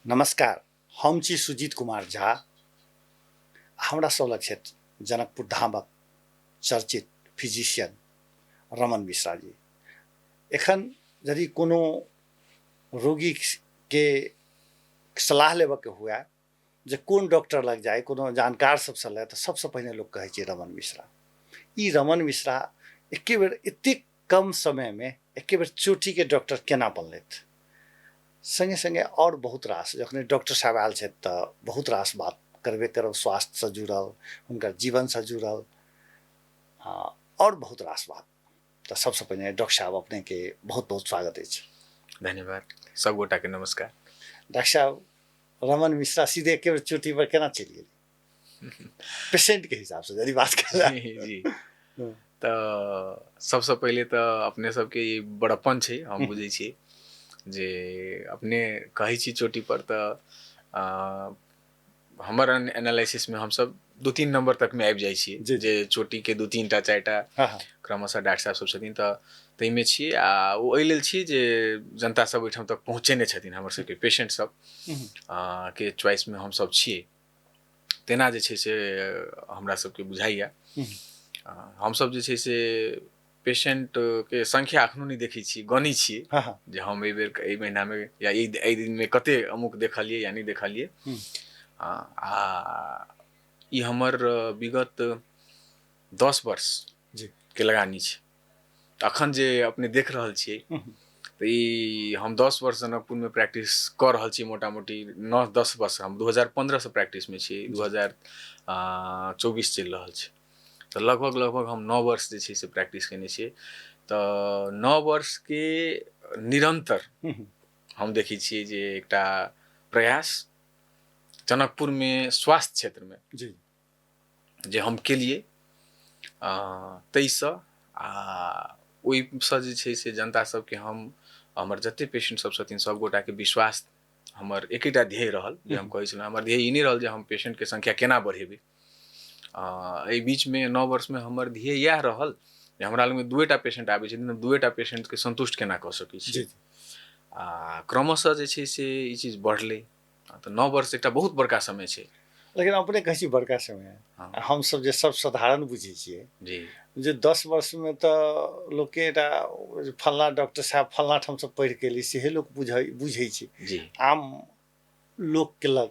नमस्कार, हम छी सुजीत कुमार झा। हमरा सब लग छथि जनकपुर धामक चर्चित फिजिशियन रमन मिश्रा जी। एखन यदि कोनो रोगीके सलाह लेबऽके हुए जे कोन डॉक्टर लग जाय, कोनो जानकार सबसँ लए, तऽ सबसँ पहिने लोक कहै छै रमन मिश्रा। ई रमन मिश्रा एके बेर एतेक कम समयमे एके बेर चोटीके डॉक्टर केना बनलथि? सङ्गे सङ्गे आओर बहुत रास जखने डॉक्टर साहब आयल छथि तऽ बहुत रास बात करबे करब, स्वास्थ्यसँ जुड़ल, हुनकर जीवनसँ जुड़ल, आओर बहुत रास बात। तऽ सबसँ पहिने डॉक्टर साहब अपनेके बहुत बहुत स्वागत अछि। धन्यवाद, सब गोटाके नमस्कार। डॉक्टर साहब, रमन मिश्रा सीधे एके बेर चोटी पर केना चलि गेलै पेशेंट के हिसाब से यदि बात कयल जी जी। तऽ सबसँ पहिले तऽ अपने सबके ई बड़प्पन छै, हम बुझै छियै जे अपने कहै छी चोटी पर, तऽ हमर एनालिसिसमे हमसब 2-3 नंबर तकमे आबि जाइ छियै, जे चोटीके 2-3 टा 4 टा क्रमशः डॉक्टर साहब सब छथिन, तऽ ताहिमे छियै। आ ओ एहि लेल छियै जे जनता सब ओहिठाम तक पहुँचेने छथिन, हमर सबके पेशेंट सब के चॉइसमे हमसब छियै, तेना जे छै से हमरा सबके बुझाइए। हमसब जे छै से पेशेंटके संख्या एखनो नहि देखै छियै, गनै छियै जे हम एहि बेर एहि महीनामे या एहि दिनमे कते अमुक देखलियै या नहि देखलियै। आ ई हमर विगत 10 वर्ष के लगानी छै। अखन जे अपने देख रहल छियै तऽ ई हम 10 वर्ष जनकपुरमे प्रैक्टिस कऽ रहल छी, मोटा मोटी 9-10 वर्ष। हम 2015 से प्रैक्टिसमे छी, 2024 चलि रहल छै, तऽ लगभग लगभग हम 9 वर्ष जे छै से प्रैक्टिस केने छियै। तऽ 9 वर्षके निरन्तर हम देखै छियै जे एकटा प्रयास जनकपुरमे स्वास्थ्य क्षेत्रमे जे हम केलियै ताहिसँ आ ओहिसँ जे छै से जनता सबके हम हमर जते पेशेंट सब छथिन सब गोटाके विश्वास, हमर एकेटा ध्येय रहल जे हम कहै छलहुँ, हमर ध्येय ई नहि रहल जे हम पेशेंटके संख्या केना बढ़ेबै। एहि बीचमे 9 वर्षमे हमर ध्येय इएह रहल जे हमरा लगमे 2 टा पेशेंट आबै छथिन, हम 2 टा पेशेंटके संतुष्ट केना कऽ सकै छी। आ क्रमशः जे छै से ई चीज बढ़लै। तऽ 9 वर्ष एकटा बहुत बड़का समय छै। लेकिन अपने कहै छी बड़का समय, हमसब जे सब साधारण बुझै छियै जे 10 वर्षमे तऽ लोकके एकटा फल्लाँ डॉक्टर साहब फल्लाँ ठामसँ पढ़ि कऽ एलै सेहे लोक बुझै छै। आम लोकके लग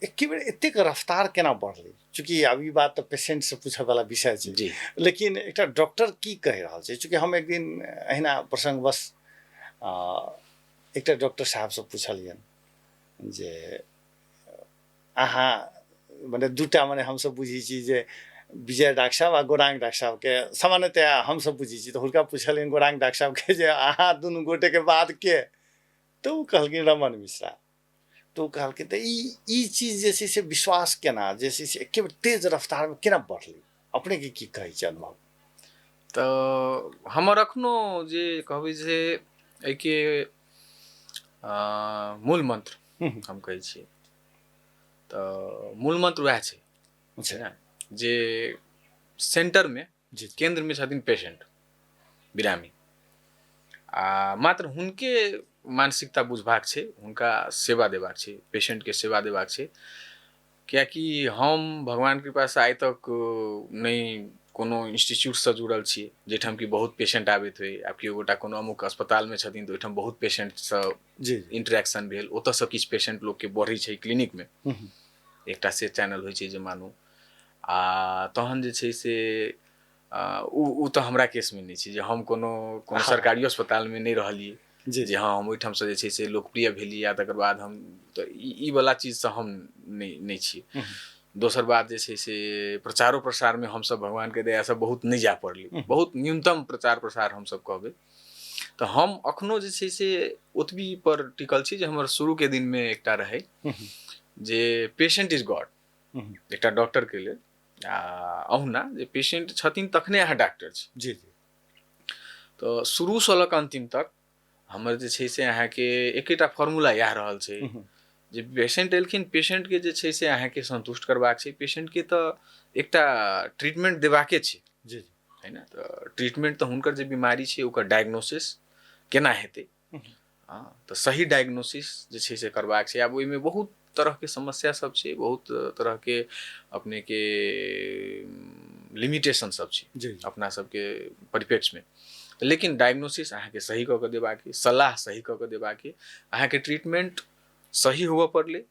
एके बेर एतेक रफ्तार केना बढ़लै? चूँकि आब ई बात तऽ पेशेंटसँ पूछयवला विषय छै, लेकिन एकटा डॉक्टर की कहि रहल छै? चूँकि हम एक दिन अहिना प्रसङ्गवश एकटा डॉक्टर साहबसँ पुछलियनि जे अहाँ मने दूटा मने हमसब बुझै छी जे विजय डॉक्टर साहब आ गौरांग डॉक्टर साहबके सामान्यतया हमसब बुझै छी, तऽ हुनका पुछलियनि गौरांग डॉक्टर साहबके जे अहाँ दुनू गोटेके बाद के, तऽ ओ कहलखिन रमन मिश्रा। तऽ ओ कहलखिन तऽ ई चीज जे छै से विश्वास केना जे छै से एके बेर तेज रफ्तारमे केना बढ़लै? अपनेके की कहै छै अनुभव? तऽ हमर अखनो जे कहबै जे एहिके मूल मंत्र हम कहै छियै, तऽ मूल मंत्र वएह छै जे सेंटरमे केन्द्रमे छथिन पेशेंट, बिरामी, आ मात्र हुनके मानसिकता बुझबाक छै, हुनका सेवा देबाक छै, पेशेंटके सेवा देबाक छै। कियाकि हम भगवान कृपासँ आइ तक नहि कोनो इंस्टीट्यूटसँ जुड़ल छी जाहिठाम कि बहुत पेशेंट आबैत होइ, आब केओ गोटा कोनो अमुक अस्पतालमे छथिन तऽ ओहिठाम बहुत पेशेंटसँ इंटरेक्शन भेल, ओतऽसँ किछु पेशेंट लोकके बढ़ै छै क्लिनिकमे, एकटा से चैनल होइ छै जे मानू। आ तहन जे छै से ओ तऽ हमरा केसमे नहि छै जे हम कोनो कोनो सरकारी अस्पतालमे नहि रहलियै जे हँ हम ओहिठामसँ जे छै से लोकप्रिय भेलियै आ तकर बाद हम तऽ ई वला चीजसँ हम नहि छी। दोसर बात जे छै से प्रचारो प्रसारमे हमसब भगवानके दयासँ बहुत नहि जाय पड़लै, बहुत न्यूनतम प्रचार प्रसार हमसब कहबै। तऽ हम अखनो जे छै से ओतबी पर टिकल छी जे हमर शुरूके दिनमे एकटा रहै जे पेशेंट is God, एकटा डॉक्टरके लेल आ अहुना जे पेशेंट छथिन तखने अहाँ डॉक्टर छी। जी जी। तऽ शुरूसँ लऽ कऽ अन्तिम तक हमर जे छै से अहाँके एकेटा फॉर्मूला इएह रहल छै जे पेशेंट एलखिन, पेशेंटके जे छै से अहाँके सन्तुष्ट करबाक छै, पेशेंटके तऽ एकटा ट्रीटमेंट देबाके छै। जी। है ने? तऽ ट्रीटमेंट तऽ हुनकर जे बीमारी छै ओकर डायग्नोसिस केना हेतै, हँ, तऽ सही डायग्नोसिस जे छै से करबाक छै। आब ओहिमे बहुत तरहके समस्या सब छै, बहुत तरहके अपनेके लिमिटेशन सब छै जी अपना सबके परिप्रेक्ष्यमे। लेकिन डायग्नोसिस अहाँके सही कऽ के देबाक अइ, सलाह सही कऽ के देबाक अइ, अहाँके ट्रीटमेंट सही होबऽ पड़लै,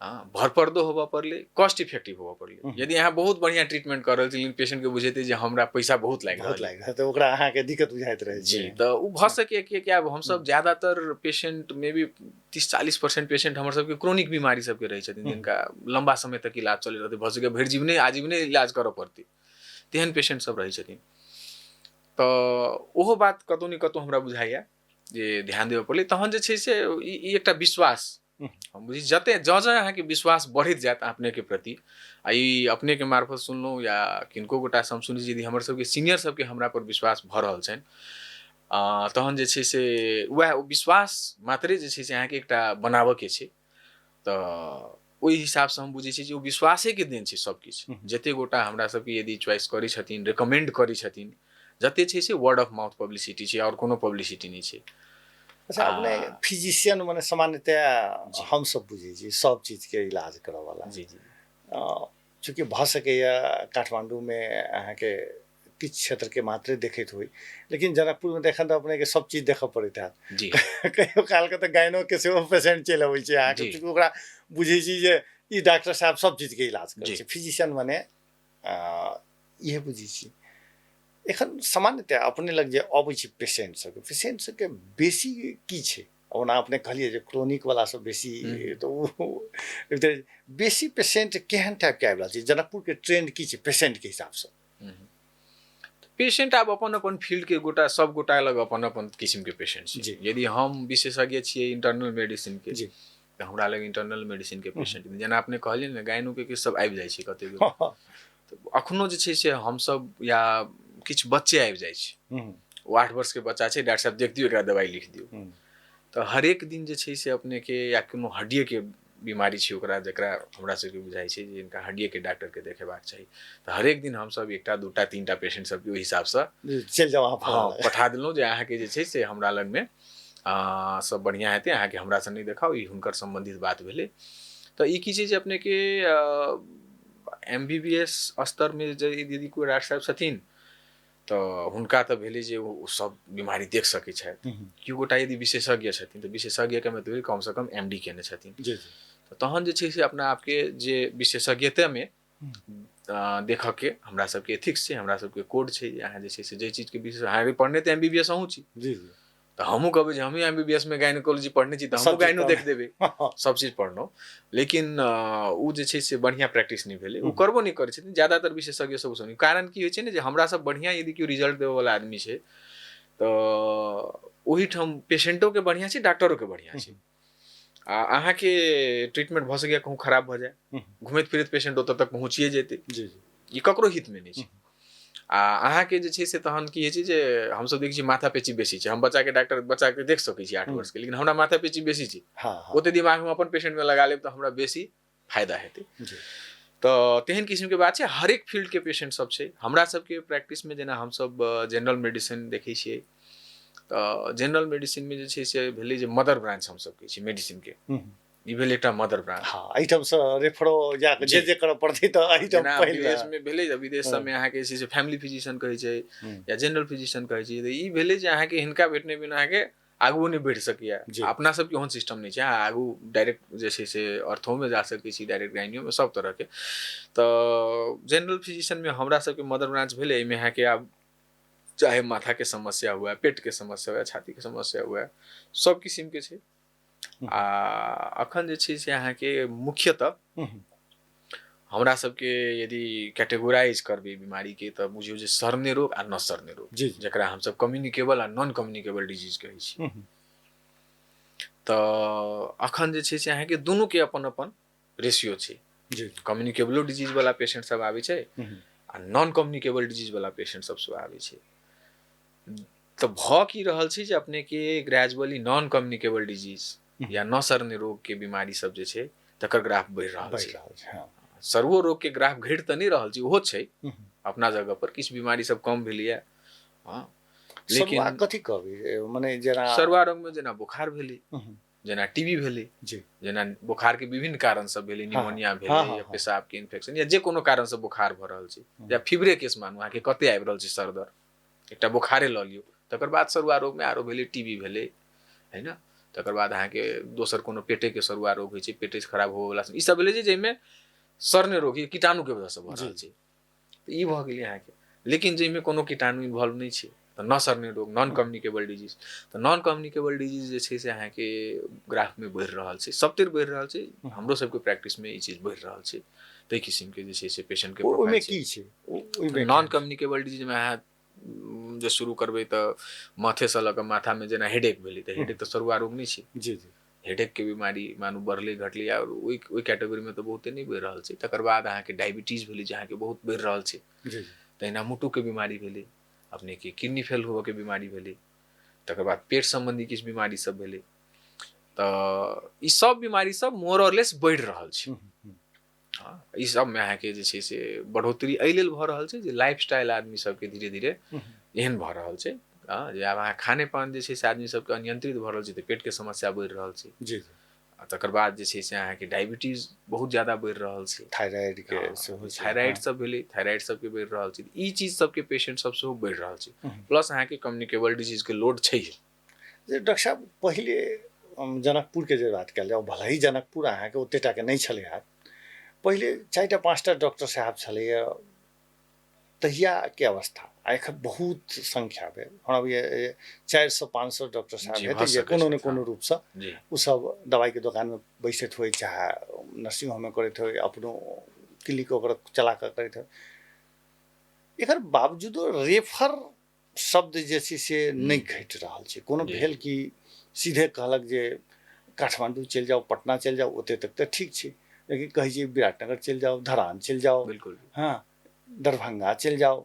हँ, भरपर्दो होबऽ पड़लै, कॉस्ट इफेक्टिव होबऽ पड़लै। यदि अहाँ बहुत बढ़िआँ ट्रीटमेंट कऽ रहल छी लेकिन पेशेंटके बुझेतै जे हमरा पैसा बहुत लागि बहुत रहल लागि रहल, तऽ ओकरा अहाँके दिक्कत बुझाइत रहै जी छै। तऽ ओ भऽ सकैए किएकि आब हमसब ज्यादातर पेशेंट मे बी 30-40% पेशेंट हमर सबके क्रोनिक बीमारी सबके रहै छथिन, जिनका लम्बा समय तक इलाज चलैत रहतै, भऽ सकैए भरि जीवने आजीवने इलाज करऽ पड़तै, तेहन पेशेंट सब रहै छथिन। तऽ ओहो बात कतहु ने कतहु हमरा बुझाइए जे ध्यान देबऽ पड़लै। तहन जे छै से ई एकटा विश्वास हम बुझी जते जँ जँ अहाँके विश्वास बढ़ैत जायत अपनेके प्रति, आ ई अपनेके मार्फत सुनलहुँ या किनको गोटासँ हम सुनै छी, यदि हमर सबके सीनियर सबके हमरा पर विश्वास भऽ रहल छनि, तहन जे छै से वएह विश्वास मात्रे जे छै से अहाँके एकटा बनाबऽके छै। तऽ ओहि हिसाबसँ हम बुझै छी जे ओ विश्वासेके देन छै सबकिछु। जते गोटा हमरा सबके यदि चॉइस करै छथिन, रिकमेंड करै छथिन, जते छै से वर्ड ऑफ माउथ पब्लिसिटी छै, आओर कोनो पब्लिसिटी नहि छै। अच्छा, अपने फिजिशियन माने सामान्यतया हम सब बुझै छी सब चीजके इलाज करऽ वाला। जी जी। चूँकि भऽ सकैए काठमाण्डूमे अहाँके किछु क्षेत्रके मात्रे देखैत होइ, लेकिन जनकपुरमे देखन तऽ अपनेके सब चीज देखऽ पड़ैत हैत। जी। कहियो कालके तऽ गाइनोके सेहो पेशेंट चलि अबै छै अहाँके, चूँकि ओकरा बुझै छी जे ई डॉक्टर साहब सब चीजके इलाज करै छै। फिजिशियन माने इएह बुझै छी। एखन सामान्यतया अपने लग जे अबै छै पेशेंट सबके, पेशेंट सबके बेसी की छै? ओना अपने कहलियै जे क्रोनिक वाला सब बेसी, तऽ ओ बेसी पेशेंट केहन टाइपके आबि रहल छै? जनकपुरके ट्रेंड की छै पेशेंटके हिसाबसँ? पेशेंट आब अपन अपन फील्डके गोटा सब गोटा अलग अपन अपन किसिमके पेशेंट छै। यदि हम विशेषज्ञ छियै इंटरनल मेडिसिनके, तऽ हमरा लग इंटरनल मेडिसिनके पेशेंट, जेना अपने कहलियै ने गाइनोके सब आबि जाइ छै कतेक, तऽ अखनो जे छै से हमसब या किछु बच्चे आबि जाइ छै, ओ 8 वर्षके बच्चा छै, डॉक्टर साहब देख दियौ एकरा दवाइ लिख दियौ। तऽ हरेक दिन जे छै से अपनेके या कोनो हड्डिएके बीमारी छै ओकरा, जकरा हमरा सबके बुझाइ छै जे हिनका हड्डिएके डॉक्टरके देखेबाक चाही, तऽ हरेक दिन हमसब 1 2 3 पेशेंट सबके ओहि हिसाबसँ चलि जाउ, हँ पठा देलहुँ जे अहाँके जे छै से हमरा लगमे सब बढ़िआँ हेतै, अहाँके हमरासँ नहि देखाउ, ई हुनकर सम्बन्धित बात भेलै। तऽ ई की छै जे अपनेके MBBS स्तरमे जे यदि कोइ डॉक्टर साहब छथिन तऽ हुनका तऽ भेलै जे ओ सब बीमारी देख सकै छथि। केओ गोटा यदि विशेषज्ञ छथिन तऽ विशेषज्ञके मतलब कमसँ कम MD केने छथिन, तऽ तहन जे छै से अपना आपके जे विशेषज्ञतामे देखऽके हमरा सबके एथिक्स छै, हमरा सबके कोड छै जे अहाँ जे छै से जाहि चीजके विशेष अहाँ पढ़ने तऽ MBBS अहूँ छी, तऽ हमहूँ कहबै जे हमहूँ MBBS मे गाइनोकोलॉजी पढ़ने छी तऽ हमहूँ गाइनो देख देबै, सब चीज पढ़लहुँ, लेकिन ओ जे छै से बढ़िआँ प्रैक्टिस नहि भेलै, ओ करबो नहि करै छथिन ज्यादातर विशेषज्ञ सब। ओसभ कारण की होइ छै ने जे हमरा सब बढ़िआँ यदि केओ रिजल्ट देबऽवला आदमी छै तऽ ओहिठाम पेशेंटोके बढ़िआँ छै, डॉक्टरोके बढ़िआँ छै, आ अहाँके ट्रीटमेंट भऽ सकैए कहूँ खराब भऽ जाय, घुमैत फिरैत पेशेंट ओतऽ तक पहुँचिए जेतै, ई ककरो हितमे नहि छै। आ अहाँके जे छै से तहन की होइ छै जे हमसब देखै छी माथा पेची बेसी छै, हम बच्चाके डॉक्टर बच्चाके देख सकै छी 8 वर्षके, लेकिन हमरा माथा पेची बेसी छै, ओते दिमाग हम अपन पेशेंटमे लगा लेब तऽ हमरा बेसी फायदा हेतै। तऽ तेहन किसिमके बात छै, हरेक फील्डके पेशेंट सब छै हमरा सबके प्रैक्टिसमे। जेना हमसब जनरल मेडिसिन देखै छियै तऽ जनरल मेडिसिनमे जे छै से भेलै जे मदर ब्रांच हमसब कहै छियै मेडिसिनके, ई भेल एकटा मदर ब्रांच। हँ, एहिठामसँ रेफरो जाकऽ जे जे करऽ पड़तै तऽ एहिठाम पहिले विदेशमे भेलै, विदेश सबमे अहाँके जे छै से फैमिली फिजिशियन कहै छै या जनरल फिजिशियन कहै छै, तऽ ई भेलै जे अहाँके हिनका भेटने बिना अहाँके आगुओ नहि बढ़ि सकैए। अपना सबके ओहन सिस्टम नहि छै, अहाँ आगू डायरेक्ट जे छै से अर्थोमे जा सकै छी, डायरेक्ट गाइनियोमे, सब तरहके। तऽ जनरल फिजिशियनमे हमरा सबके मदर ब्रांच भेलै, एहिमे अहाँके आब चाहे माथाके समस्या हुए, पेटके समस्या हुए, छातीके समस्या हुए, सब किसिमके छै। आ अखन जे छै से अहाँके मुख्यतः हमरा सबके यदि कैटेगोराइज करबै बीमारीके तऽ बुझियौ जे सरने रोग आ न सरने रोग, जकरा हमसब कम्युनिकेबल आ नॉन कम्युनिकेबल डिजीज कहै छी। तऽ अखन जे छै से अहाँके दुनूके अपन अपन रेशियो छै। कम्युनिकेबलो डिजीज वाला पेशेंट सब आबै छै आ नॉन कम्युनिकेबल डिजीज वाला पेशेंट सब सेहो आबै छै। तऽ भऽ की रहल छै जे अपनेके ग्रेजुअली नॉन कम्युनिकेबल डिजीज या न सरने रोगके बीमारी सब जे छै तकर ग्राफ बढ़ि रहल छै। सर्वो रोगके ग्राफ घटि तऽ नहि रहल छै, ओहो छै अपना जगह पर, किछु बीमारी सब कम भेलैए। हँ, लेकिन कथी कहबै मने जेना सरुआ रोगमे जेना बुखार भेलै, जेना टीबी भेलै, जेना बुखार के विभिन्न कारण सब भेलै, निमोनिया भेलै या पेशाब के इन्फेक्शन या जे कोनो कारण से बुखार भऽ रहल छै, या फीवरे केस मानू अहाँके कते आबि रहल छै सरदर्द, एकटा बुखारे लऽ लियौ। तकर बाद सरुआ रोगमे आरो भेलै टीबी भेलै, है ना। तकर बाद अहाँके दोसर कोनो पेटे के सरुआ रोग होइ छै, पेटे खराब होबऽवला, ई सब भेलै जे जाहिमे सरने रोग कीटाणुके वजहसँ भऽ रहल छै, तऽ ई भऽ गेलै अहाँके। लेकिन जाहिमे कोनो कीटाणु इन्वॉल्व नहि छै तऽ न सरने रोग, नॉन कम्युनिकेबल डिजीज। तऽ नॉन कम्युनिकेबल डिजीज जे छै से अहाँके ग्राफमे बढ़ि रहल छै, सबतर बढ़ि रहल छै, हमरो सबके प्रैक्टिसमे ई चीज बढ़ि रहल छै। ताहि किसिमके जे छै से पेशेंटके ओहिमे की छै नॉन कम्युनिकेबल डिजीजमे अहाँ जे शुरू करबै तऽ माथेसँ लऽ कऽ माथामे जेना हेडेक भेलै तऽ हेडेक तऽ सरुआ रोग नहि छै। जी जी, हेडेकके बीमारी मानू बढ़लै घटलै आओर ओहि कैटेगरीमे तऽ बहुते नहि बढ़ि रहल छै। तकर बाद अहाँके डायबिटीज भेलै जे अहाँके बहुत बढ़ि रहल छै। जी, तहिना मुटुके बीमारी भेलै, अपनेके किडनी फेल होबऽके बीमारी भेलै, तकर बाद पेट सम्बन्धी किछु बीमारी सब भेलै। तऽ ई सब बीमारी सब मोर और लेस बढ़ि रहल छै। हँ, ई सबमे अहाँके जे छै से बढ़ोतरी एहि लेल भऽ रहल छै जे लाइफ स्टाइल आदमी सबके धीरे धीरे एहन भऽ रहल छै। हँ, जे आब अहाँ खाने पान जे छै से आदमी सबके अनियंत्रित भऽ रहल छै तऽ पेटके समस्या बढ़ि रहल छै। जी, आ तकर बाद जे छै से अहाँके डायबिटीज बहुत ज्यादा बढ़ि रहल छै, थायराइड के सेहो, थायराइड सब भेलै, थायराइड सबके बढ़ि रहल छै। ई चीज सबके पेशेंट सब सेहो बढ़ि रहल छै। प्लस अहाँके कम्युनिकेबल डिजीज के लोड छै। जे डॉक्टर साहब पहिले जनकपुरके जे बात कयल जाय, भले ही जनकपुर अहाँके ओते टाके नहि छलै हँ, पहिले 4टा 5टा डॉक्टर साहब छलैए तहियाके अवस्था, आ एखन बहुत संख्या भेल। हमरा 400-500 डॉक्टर साहब हेतै जे कोनो ने कोनो रूपसँ ओसभ दवाइके दोकानमे बैसैत होइ, चाहे नर्सिंग होममे करैत होइ, अपनो क्लिनिक ओकर चला कऽ करैत होइ। एकर बावजूदो रेफर शब्द जे छै से नहि घटि रहल छै। कोनो भेल कि सीधे कहलक जे काठमाण्डू चलि जाउ, पटना चलि जाउ, ओते तक तऽ ठीक छै, लेकिन कहै छै विराटनगर चलि जाउ, धरान चलि जाउ, बिल्कुल, हाँ, दरभंगा चलि जाउ।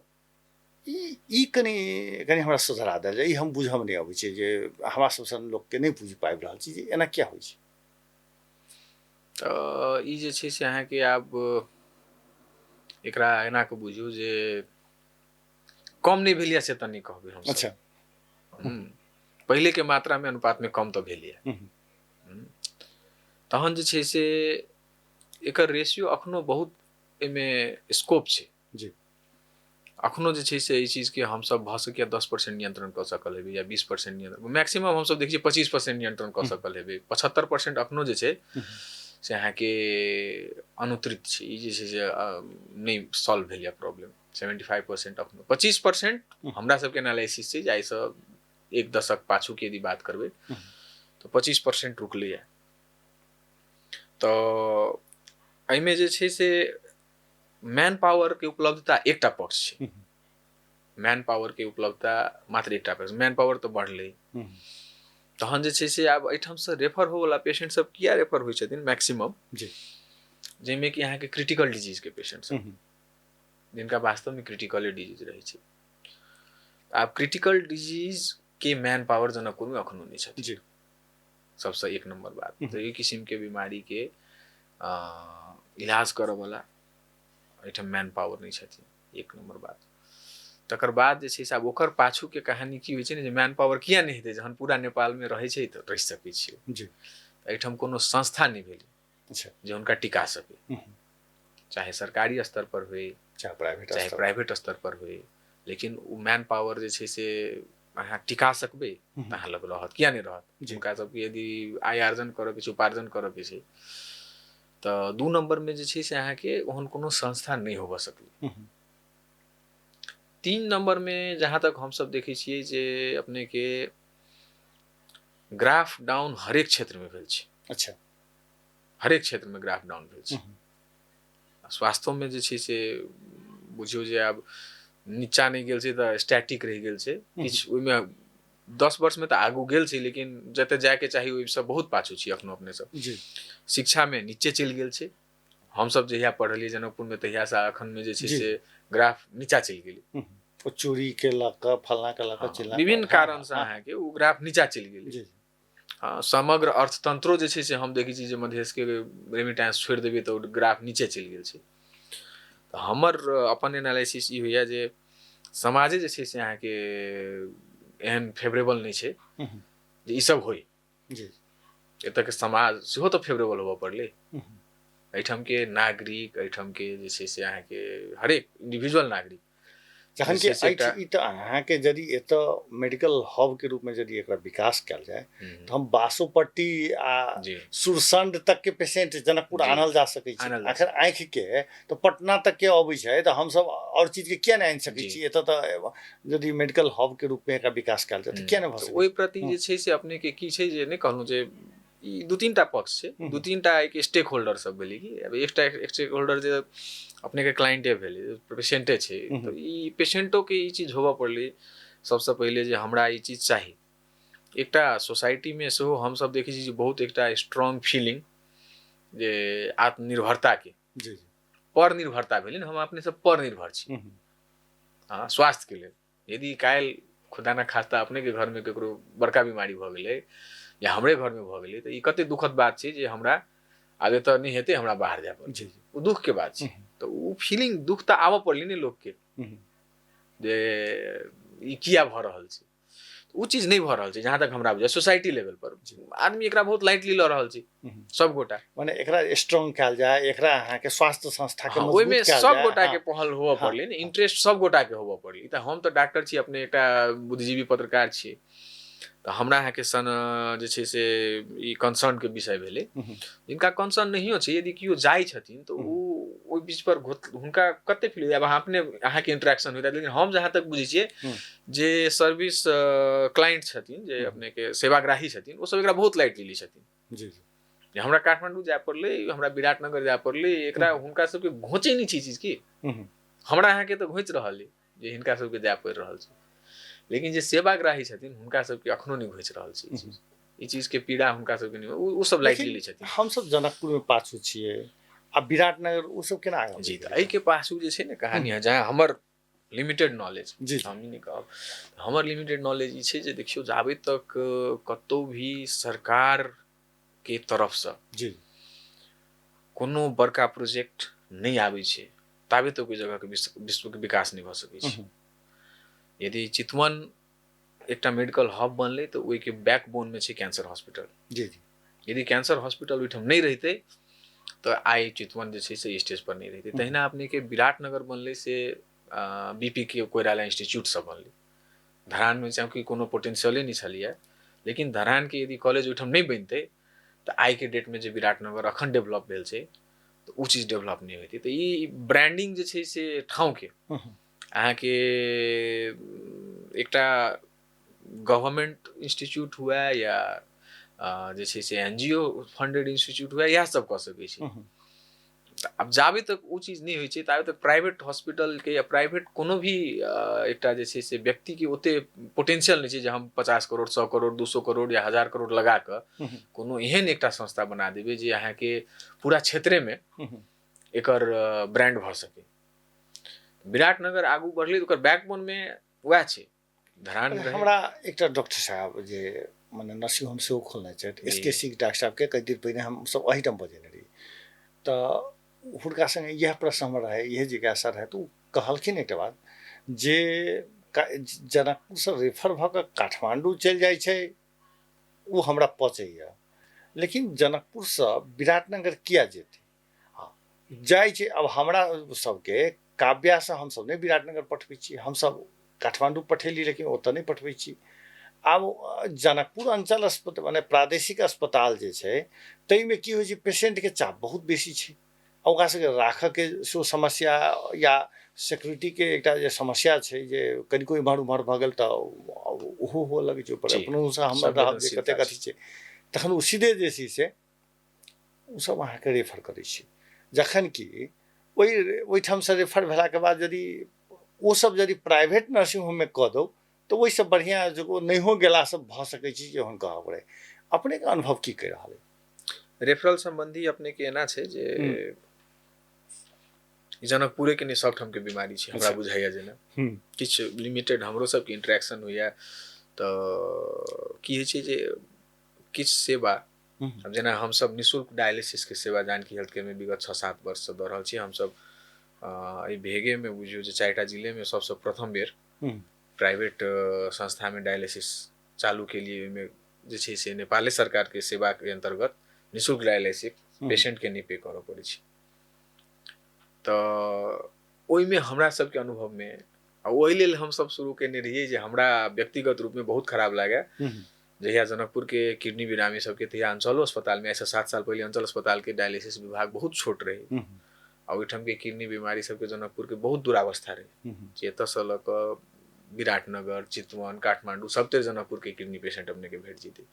ई कनि कनि हमरा सुधरा देल जाय। ई हम बुझब नहि अबै छै जे हमरा सब सन लोकके नहि बुझि पाबि रहल छी जे एना किया होइ छै। तऽ ई जे छै से अहाँके आब एकरा एना कऽ बुझू जे कम नहि भेल यऽ से तऽ नहि कहबै हम। अच्छा, पहिलेके मात्रामे अनुपातमे कम तऽ भेल यऽ। तहन जे छै से एकर रेशियो अखनो बहुत एहिमे स्कोप छै। जी, अखनो जे छै से एहि चीजके हमसब भऽ सकैए 10% नियंत्रण कऽ सकल हेबै या 20% नियंत्रण, मैक्सिमम हमसब देखै छियै 25% नियंत्रण कऽ सकल हेबै। 75% अखनो जे छै से अहाँके अनुत्तरित छै। ई जे छै से नहि सॉल्व भेल यऽ प्रॉब्लम। 75% अखनो, 25% हमरा सबके एनालिसिस छै जे आइसँ 1 दशक पाछूके यदि बात करबै तऽ 25% रुकलैए। तऽ एहिमे जे छै से मैन पावर के उपलब्धता एकटा पक्ष छै। मैन पावर के उपलब्धता मात्र एकटा पक्ष, मैन पावर तऽ बढ़लै। तहन जे छै से आब एहिठामसँ रेफर होवला पेशेंट सब किया रेफर होइ छथिन मैक्सिमम, जाहिमे कि अहाँके क्रिटिकल डिजीज के पेशेंट सब, जिनका वास्तवमे क्रिटिकले डिजीज रहै छै। आब क्रिटिकल डिजीज के मैन पावर जनकपुरमे अखनो नहि छथिन, सबसँ 1 नम्बर बात। तऽ एहि किसिमके बीमारीके इलाज करऽवला एहिठाम मैन पावर नहि छथिन, 1 नम्बर बात। तकर बाद जे छै से आब ओकर पाछूके कहानी की होइ छै ने जे मैन पावर किया नहि हेतै, जहन पूरा नेपालमे रहै छै तऽ रहि सकै छियै। जी, एहिठाम कोनो संस्था नहि भेलै जे हुनका टिका सकै, चाहे सरकारी स्तर पर होइ चाहे प्राइवेट स्तर पर होइ, लेकिन ओ मैन पावर जे छै से अहाँ टिका सकबै तऽ अहाँ लग रहत, किया नहि रहत। हुनका सबके यदि आय आर्जन करऽके छै, उपार्जन करऽके छै, तऽ 2 नम्बरमे जे छै से अहाँके ओहन कोनो संस्था नहि होबऽ सकलै। 3 नम्बरमे जहाँ तक हमसब देखै छियै जे अपनेके ग्राफ डाउन हरेक क्षेत्रमे भेल छै। अच्छा, हरेक क्षेत्रमे ग्राफ डाउन भेल छै। स्वास्थ्योमे जे छै से बुझियौ जे आब नीचा नहि गेल छै तऽ स्टैटिक रहि गेल छै। किछु ओहिमे 10 वर्षमे तऽ आगू गेल छै, लेकिन जतऽ जायके चाही ओहिसँ बहुत पाछू छी अखनो अपने सब। शिक्षामे नीचे चलि गेल छै। हमसब जहिया पढ़लियै जनकपुरमे तहियासँ अखनमे जे छै से ग्राफ नीचा चलि गेलै। चोरी के लऽ कऽ, फलना के लऽ कऽ, चिल्ला, विभिन्न कारणसँ अहाँके ओ ग्राफ नीचा चलि गेलै। हँ, समग्र अर्थतंत्रो जे छै से हम देखै छी जे मधेशके रेमिटेंस छोड़ि देबै तऽ ओ ग्राफ नीचे चलि गेल छै। तऽ हमर अपन एनालिसिस ई होइए जे समाजे जे छै से अहाँके एहन फेवरेबल नहि छै जे ई सब होइ। जी। एतऽके समाज सेहो तऽ फेवरेबल होबऽ पड़लै। एहिठामके नागरिक, एहिठामके जे छै से अहाँके हरेक इंडिविजुअल नागरिक, जखन कि ई तऽ अहाँके यदि एतऽ मेडिकल हबके रूपमे यदि एकरा विकास कयल जाय तऽ हम बासोपट्टी आ सुरसंड तकके पेशेंट जनकपुर आनल जा सकै छै। आखिर आँखिके तऽ पटना तकके अबै छै, तऽ हमसब आओर चीजके किया नहि आनि सकै छी? एतऽ तऽ यदि मेडिकल हबके रूपमे एकरा विकास कयल जाय तऽ किया नहि भऽ सकै? ओहि प्रति जे छै से अपनेके की छै जे नहि कहलहुँ जे ई दू तीन टा पक्ष छै, दू तीन टा एक स्टेक होल्डर सब भेलै कि अब एकटा स्टेक होल्डर जे अपनेके क्लाइंटे भेलै, पेशेंटे छै, तऽ ई पेशेंटोके ई चीज होबऽ पड़लै सबसँ पहिले जे हमरा ई चीज चाही। एकटा सोसाइटीमे सेहो हमसब देखै छी जे बहुत एकटा स्ट्रॉन्ग फीलिंग जे आत्मनिर्भरताके, जी, पर निर्भरता भेलै ने, हम अपने सब पर निर्भर छी हँ स्वास्थ्यके लेल। यदि काल्हि खुदा ना खास्ता अपनेके घरमे ककरो बड़का बीमारी भऽ गेलै या हमरे घरमे भऽ गेलै तऽ ई कते दुखद बात छै जे हमरा आब एतऽ नहि हेतै, हमरा बाहर जाय पड़तै, ओ दुखके बात छै। तऽ ओ फीलिंग दुख तऽ आबऽ पड़लै ने लोकके जे ई किया भऽ रहल छै। ओ चीज नहि भऽ रहल छै जहाँ तक हमरा बुझाइ सोसाइटी लेवल पर आदमी एकरा बहुत लाइटली लऽ रहल छै सबगोटा। माने एकरा स्ट्रॉन्ग कयल जाय, एकरा अहाँके स्वास्थ्य संस्था के मजबूत ओहिमे सबगोटा के पहल होबऽ पड़लै ने, इंटरेस्ट सबगोटा के होबऽ पड़लै। तऽ हम तऽ डॉक्टर छी, अपने एकटा बुद्धिजीवी पत्रकार छी, तऽ हमरा अहाँके सन जे छै से ई कंसर्नके विषय भेलै। जिनका कंसर्न नहियो छै, यदि केओ जाइ छथिन तऽ ओ ओहि बीच पर हुनका कते फील आब अहाँ अपने अहाँके इंटरेक्शन होइत, लेकिन हम जहाँ तक बुझै छियै जे सर्विस क्लाइंट छथिन, जे अपनेके सेवाग्राही छथिन, ओ सब एकरा बहुत लाइटली लै छथिन। जी, जे हमरा काठमांडू जाय पड़लै, हमरा विराटनगर जाय पड़लै, एकरा हुनका सबके घोंचै नहि छै चीज की। हमरा अहाँके तऽ घोंचि रहल अइ जे हिनका सबके जाय पड़ि रहल छै, लेकिन जे सेवाग्राही छथिन हुनका सबके अखनो नहि घोंचि रहल छै ई चीजके पीड़ा हुनका सबके नहि, ओ सब लाइटली लै छथिन। हमसब जनकपुरमे पाछू छियै आ विराटनगर ओ सब केना आगाँ? जी, तऽ एहिके पाछू जे छै ने कहानी है, जहाँ हमर लिमिटेड नॉलेज, जी हम ई नहि कहब, हमर लिमिटेड नॉलेज ई छै जे देखियौ जाबे तक कतौ भी सरकार के तरफसँ जी कोनो बड़का प्रोजेक्ट नहि आबै छै ताबे तक ओहि जगहके विश्वके विकास नहि भऽ सकै छै। यदि चितवन एकटा मेडिकल हब बनलै तऽ ओहिके बैकबोनमे छै कैंसर हॉस्पिटल। जी जी, यदि कैंसर हॉस्पिटल ओहिठाम नहि रहितै तऽ आइ चितवन जे छै से स्टेज पर नहि रहितै। तहिना अपनेके विराटनगर बनलै से बीपी के कोइराला इंस्टीट्यूटसँ बनलै। धरानमे चूँकि कोनो पोटेंशियले नहि छलैए, लेकिन धरानके यदि कॉलेज ओहिठाम नहि बनितै तऽ आइके डेटमे जे विराटनगर अखन डेवलप भेल छै तऽ ओ चीज डेवलप नहि होइतै। तऽ ई ब्रांडिंग जे छै से ठाउँके अहाँके एकटा गवर्नमेंट इंस्टीट्यूट हुए या जे छै से एनजीओ फंडेड इंस्टीट्यूट हुए, इएह सब कऽ सकै छै। आब जाबे तक ओ चीज नहि होइ छै ताबे तक प्राइवेट हॉस्पिटलके या प्राइवेट कोनो भी एकटा जे छै से व्यक्तिके ओते पोटेंशियल नहि छै जे हम 50 करोड़ 100 करोड़ 200 करोड़ या 1000 करोड़ लगा कऽ कोनो एहन एकटा संस्था बना देबै जे अहाँके पूरा क्षेत्रेमे एकर ब्रांड भऽ सकै। विराटनगर आगू बढ़लै तऽ ओकर बैकबोनमे वएह छै धरान। हमरा एकटा डॉक्टर साहब जे मने नर्सिंग होम सेहो खोलने छथि, एस के सिंह डॉक्टर साहबके कई दिन पहिने हमसब एहिठाम बजेने रही, तऽ हुनका सङ्गे इएह प्रश्न हमर रहै, इएह जिज्ञासा रहै। तऽ ओ कहलखिन एकटा बात जे जनकपुरसँ रेफर भऽ कऽ काठमाण्डू चलि जाइ छै ओ हमरा पचैए, लेकिन जनकपुरसँ विराटनगर किया जेतै? हँ जाइ छै। आब हमरा सबके काव्यासँ हमसब नहि विराटनगर पठबै छी, हमसब काठमाण्डू पठेली लेकिन ओतऽ नहि पठबै छी। आब जनकपुर अञ्चल अस्पताल माने प्रादेशिक अस्पताल जे छै ताहिमे की होइ छै, पेशेंटके चाप बहुत बेसी छै, आ ओकरा सबके राखऽके सेहो समस्या या सिक्योरिटीके एकटा जे समस्या छै जे कनिको इम्हर उम्हर भऽ गेल तऽ ओहो हुअ लगै छै, ओहिपर अपनोसँ हमरा रहल जे कतेक अथी छै। तखन ओ सीधे जे छै से ओसब अहाँके रेफर करै छै, जखन कि ओहिठामसँ रेफर भेलाके बाद यदि ओसब यदि प्राइवेट नर्सिंग होममे कऽ दौ तऽ ओहिसँ बढ़िआँ जे ओ नहियो गेलासँ भऽ सकै छै जे हुनका पड़ै। अपनेके अनुभव की कहि रहल अइ रेफरल सम्बन्धी? अपनेके एना छै जे जनकपुरे के नहि सबठामके बीमारी छै हमरा बुझाइया जेना किछु लिमिटेड हमरो सबके इंटरेक्शन होइया तऽ की होइ छै जे किछु सेवा जेना हमसब निःशुल्क डायलिसिसके सेवा जानकी हेल्थ केयरमे विगत 6-7 वर्षसँ दऽ रहल छी। हमसब एहि भेगेमे बुझियौ जे 4 जिलेमे सबसँ प्रथम बेर प्राइवेट संस्थामे डायलिसिस चालू केलियै। ओहिमे जे छै से नेपाले सरकारके सेवाके अन्तर्गत निःशुल्क डायलिसिस, पेशेंटके नहि पे करऽ पड़ै छै। तऽ ओहिमे हमरा सबके अनुभवमे, आ ओहि लेल हमसब शुरू केने रहियै जे हमरा व्यक्तिगत रूपमे बहुत खराब लागए जहिया जनकपुरके किडनी बिरामी सबके, तहिया अंचलो अस्पतालमे, आइसँ 7 साल पहिले अंचल अस्पतालके डायलिसिस विभाग बहुत छोट रहै आ ओहिठामके किडनी बीमारी सबके जनकपुरके बहुत दुरावस्था रहै, जे एतऽसँ लऽ कऽ विराटनगर, चितवन, काठमांडू सबते जनकपुरके किडनी पेशेंट अपनेके भेट जेतै।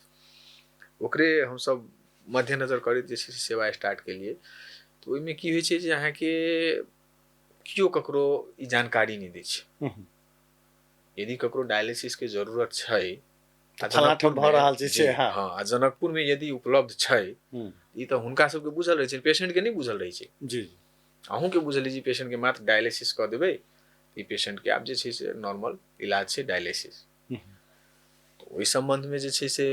ओकरे हमसब मद्देनजर करैत जे छै से सेवा स्टार्ट केलियै। तऽ ओहिमे की होइ छै जे अहाँके केओ ककरो ई जानकारी नहि दै छै। यदि ककरो डायलिसिसके जरूरत छै भऽ रहल छै, हँ, आ जनकपुरमे यदि उपलब्ध छै, ई तऽ हुनका सबके बुझल रहै छै, पेशेंटके नहि बुझल रहै छै। जी, अहूँके बुझल अछि पेशेंटके मात्र डायलिसिस कऽ देबै, ई पेशेंटके आब जे छै से नॉर्मल इलाज छै डायलिसिस। ओहि सम्बन्धमे जे छै से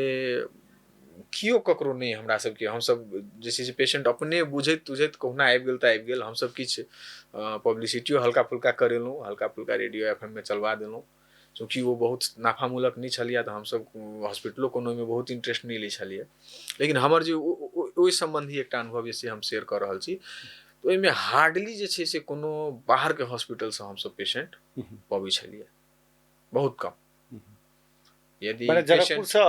केओ ककरो नहि, हमरा सबके हमसब जे छै से पेशेंट अपने बुझैत तुझैत कहुना आबि गेल तऽ आबि गेल। हमसब किछु पब्लिसिटियो हल्का फुल्का करेलहुँ, हल्का फुल्का रेडियो एफ एम मे चलवा देलहुँ। चूँकि ओ बहुत नाफामूलक नहि छलियै तऽ हमसब हॉस्पिटलो कोनो ओहिमे बहुत इंट्रेस्ट नहि लै छलियै, लेकिन हमर जे ओहि सम्बन्धी एकटा अनुभव जे से हम शेयर कऽ रहल छी। तऽ ओहिमे हार्डली जे छै से कोनो बाहरके हॉस्पिटलसँ हमसब पेशेंट पबै छलियै, बहुत कम। यदि जनकपुरसँ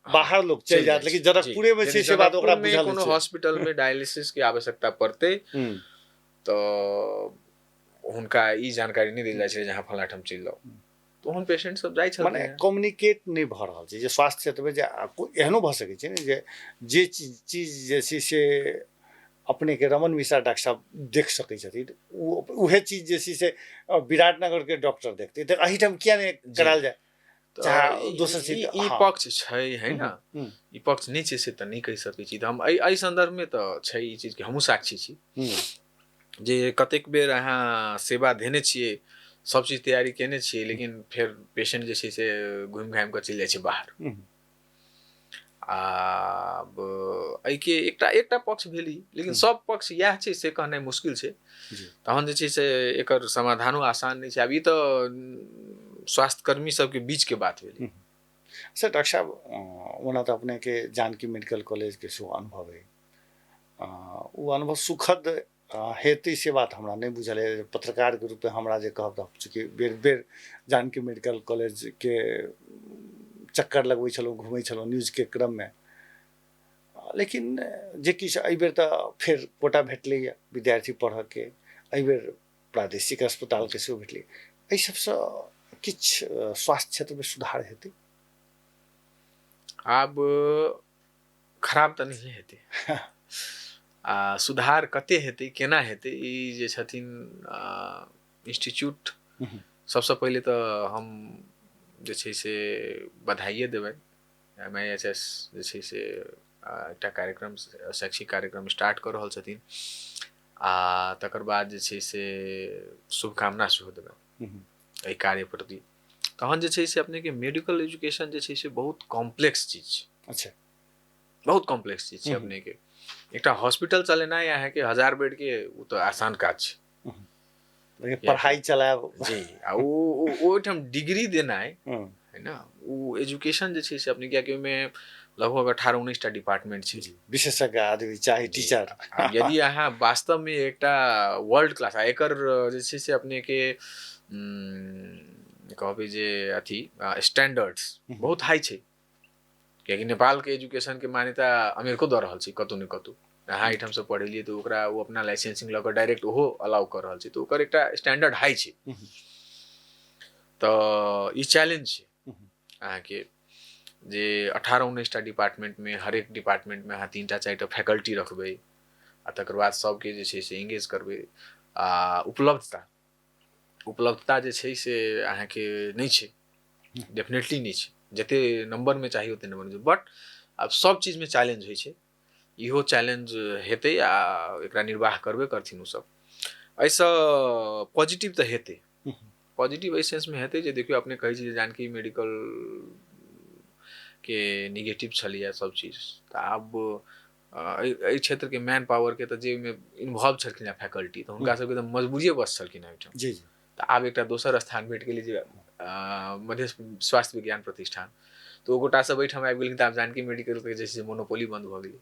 बाहर लोग चलि जायत, लेकिन जनकपुरे में छै से बात ओकरा बुझल कोनो हॉस्पिटल में डायलिसिस के आवश्यकता पड़तै तऽ हुनका ई जानकारी नहि देल जाइ छै जे अहाँ फलाँ ठाम चलि जाउ, तऽ ओहन पेशेंट सब जाइ छलखिन। मने कम्युनिकेट नहि भऽ रहल छै जे स्वास्थ्य क्षेत्रमे जे एहनो भऽ सकै छै ने जे जे चीज जे छै से अपनेके रमन मिश्रा डॉक्टर साहब देख सकै छथिन, उहे चीज जे छै से विराटनगरके डॉक्टर देखतै, तऽ एहिठाम किया नहि करायल जाय? दोसर चीज ई पक्ष छै, है ना, ई पक्ष नहि छै से तऽ नहि कहि सकै छी। तऽ हम एहि सन्दर्भमे तऽ छै ई चीजके हमहूँ साक्षी छी जे कतेक बेर अहाँ सेवा धेने छियै, सब चीज तैयारी केने छियै, लेकिन फेर पेशेंट जे छै से घुमि घामि कऽ चलि जाइ छै बाहर। आब एहिके एकटा एकटा पक्ष भेली, लेकिन सब पक्ष इएह छै से कहनाइ मुश्किल छै। तहन जे छै से एकर समाधानो आसान नहि छै। आब ई तऽ स्वास्थ्यकर्मी सबके बीचके बात भेलै। सर डॉक्टर साहब, ओना तऽ अपनेके जानकी मेडिकल कॉलेजके सेहो अनुभव है, ओ अनुभव सुखद हेतै से बात हमरा नहि बुझल है। पत्रकारके रूपमे हमरा जे कहब तऽ चूँकि बेर बेर जानकी मेडिकल कॉलेजके चक्कर लगबै छलहुँ, घुमै छलहुँ न्यूजके क्रममे, लेकिन जे किछु एहिबेर तऽ फेर कोटा भेटलैए विद्यार्थी पढ़ऽके, एहिबेर प्रादेशिक अस्पतालके सेहो भेटलै, एहि सबसँ किछु स्वास्थ्य क्षेत्रमे सुधार हेतै? आब खराब तऽ नहिए हेतै, आ सुधार कते हेतै, केना हेतै, ई जे छथिन इंस्टीट्यूट, सबसँ पहिले तऽ हम जे छै से बधाइए देबनि। MIHS जे छै से एकटा कार्यक्रम, शैक्षिक कार्यक्रम स्टार्ट कऽ रहल छथिन, आ तकर बाद जे छै से शुभकामना सेहो देबनि एहि कार्य प्रति। तहन जे छै से अपनेके मेडिकल एजुकेशन जे छै से बहुत कॉम्प्लेक्स चीज छै। अच्छा, बहुत कॉम्प्लेक्स चीज छै। अपनेके एकटा हॉस्पिटल चलेनाइ अहाँके 1000 बेड के ओ तऽ आसान काज छै, पढ़ाइ चलायब जी, आ ओ ओहिठाम डिग्री देनाइ है ना, ओ एजुकेशन जे छै से अपने, कियाकि ओहिमे लगभग 18-19 टा डिपार्टमेंट छै, विशेषज्ञ आदमी चाही, टीचर। यदि अहाँ वास्तवमे एकटा वर्ल्ड क्लास आ एकर जे छै से अपनेके कहबै जे अथी स्टैंडर्ड्स बहुत हाई छै, कियाकि नेपालके एजुकेशनके मान्यता अमेरिको दऽ रहल छै कतहु ने कतहु। अहाँ एहिठामसँ पढ़ेलियै तऽ ओकरा ओ अपना लाइसेंसिंग लऽ कऽ डायरेक्ट ओहो अलाउ कऽ रहल छै, तऽ ओकर एकटा स्टैंडर्ड हाई छै। तऽ ई चैलेंज छै अहाँके जे 18-19 टा डिपार्टमेंटमे हरेक डिपार्टमेंटमे अहाँ 3 टा 4 टा फैकल्टी रखबै, आ तकर बाद सबके जे छै से एंगेज करबै। आ उपलब्धता जे छै से अहाँके नहि छै, डेफिनेटली नहि छै, जते नम्बरमे चाही ओते नम्बरमे, बट आब सब चीजमे चैलेंज होइ छै, इहो चैलेंज हेतै आ एकरा निर्वाह करबे करथिन ओसब। एहिसँ पॉजिटिव तऽ हेतै, पॉजिटिव एहि सेंसमे हेतै जे देखियौ अपने कहै छी जे जानकी मेडिकल के निगेटिव छलैए सब चीज, तऽ आब एहि क्षेत्रके मैन पावरके तऽ जे ओहिमे इन्वॉल्व छलखिन हेँ फैकल्टी, तऽ हुनका सबके तऽ मजबूरिए बस छलखिन हेँ ओहिठाम। जी जी। तऽ आब एकटा दोसर स्थान भेट गेलै जे मधेश स्वास्थ्य विज्ञान प्रतिष्ठान, तऽ ओ गोटा सब एहिठाम आबि गेलखिन। तऽ आब जानकी मेडिकलके जे छै से मोनोपोली बन्द भऽ गेलै।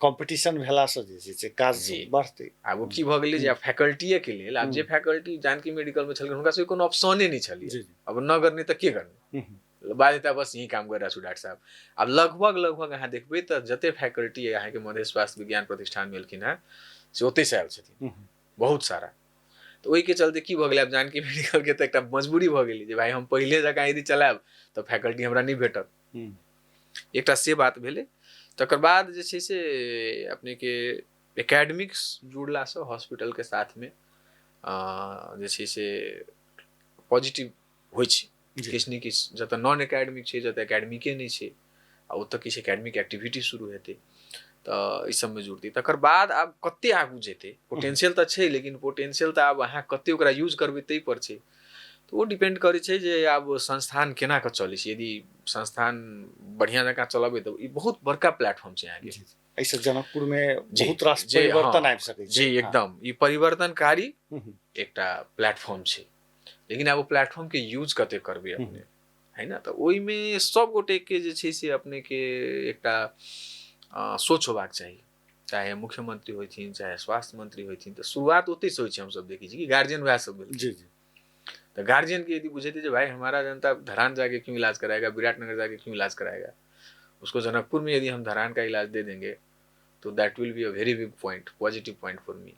कॉम्पिटिशन भेलासँ जे छै काज बढ़तै। आब ओ की भऽ गेलै जे आब फैकल्टीएके लेल, आब जे फैकल्टी जानकी मेडिकलमे छलखिन हुनका सबके कोनो ऑप्शने नहि छलै, अब न करने तऽ के करने, बाध्यता बस यही काम कर रहा डॉक्टर साहब। आब लगभग लगभग अहाँ देखबै तऽ जते फैकल्टी अहाँके मधेश स्वास्थ्य विज्ञान प्रतिष्ठानमे एलखिन हेँ से ओतहिसँ आयल छथिन बहुत सारा। तऽ ओहिके चलते की भऽ गेलै, आब जानकी मेडिकलके तऽ एकटा मजबूरी भऽ गेलै जे भाइ हम पहिले जकाँ यदि चलायब तऽ फैकल्टी हमरा नहि भेटत, एकटा से बात भेलै। तकर बाद जे छै से अपनेके एकेडमिक्स जुड़लासँ हॉस्पिटलके साथमे जे छै से पॉजिटिव होइ छै किछु ने किछु। जतऽ नॉन एकेडमिक छै, जतऽ एकेडमिके नहि छै आ ओतऽ किछु एकेडमिक एक्टिविटी शुरू हेतै तऽ एहि सबमे जुड़तै। तकर बाद आब कते आगू जेतै, पोटेंशियल तऽ छै, लेकिन पोटेंशियल तऽ आब अहाँ कते ओकरा यूज करबै ताहि पर छै। तऽ ओ डिपेंड करै छै जे आब संस्थान केना कऽ चलै छै। यदि संस्थान बढ़िआँ जकाँ चलबै तऽ ई बहुत बड़का प्लेटफॉर्म छै अहाँके। एहिसँ जनकपुरमे बहुत रास परिवर्तन आबि सकै छै। जी एकदम, ई परिवर्तनकारी एकटा प्लेटफॉर्म छै, लेकिन आब ओ प्लेटफॉर्मके यूज कते करबै अपने, है ना। तऽ ओहिमे सब गोटेके जे छै से अपनेके एकटा सोच होबाक चाही, चाहे मुख्यमंत्री होथिन चाहे स्वास्थ्य मंत्री होथिन। तऽ शुरुआत ओतहिसँ होइ छै। हमसब देखै छी कि गार्जियन वएह सब भेल। जी जी। तो गार्जियन के यदि बुझेते जे भाई हमारा जनता धरान जाके क्यों इलाज कराएगा, विराटनगर जाके क्यों इलाज कराएगा, उसको जनकपुर में यदि हम धरान का इलाज दे देंगे तो that will be a very big point, positive point for me.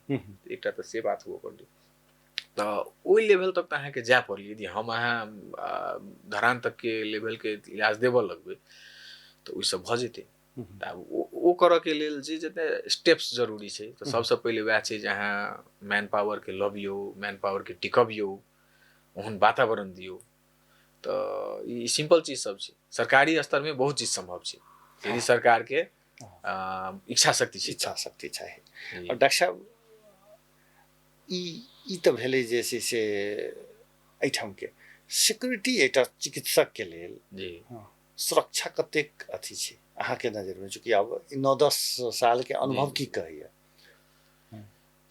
एकटा तऽ से बात हुअ पड़लै। तऽ ओहि लेवल तक तऽ अहाँके जाय पड़लै। यदि हम अहाँ धरान तकके लेवलके इलाज देबऽ लगबै तऽ ओहिसँ भऽ जेतै। तऽ आब ओ करऽके लेल जे जते स्टेप्स जरूरी छै, तऽ सबसँ पहिले वएह छै जे अहाँ मैन पावरके लबियौ, मैन पावरके टिकबियौ, ओहन वातावरण दियौ। तऽ ई सिम्पल चीज सब छै। सरकारी स्तरमे बहुत चीज सम्भव छै यदि सरकारके इच्छा शक्ति छै। इच्छा शक्ति चाही। आओर डॉक्टर साहब ई तऽ भेलै जे छै से एहिठामके सिक्योरिटी एकटा चिकित्सकके लेल जी सुरक्षा कतेक अथी छै अहाँके नजरमे, चूँकि आब 9-10 सालके अनुभव की कहैया?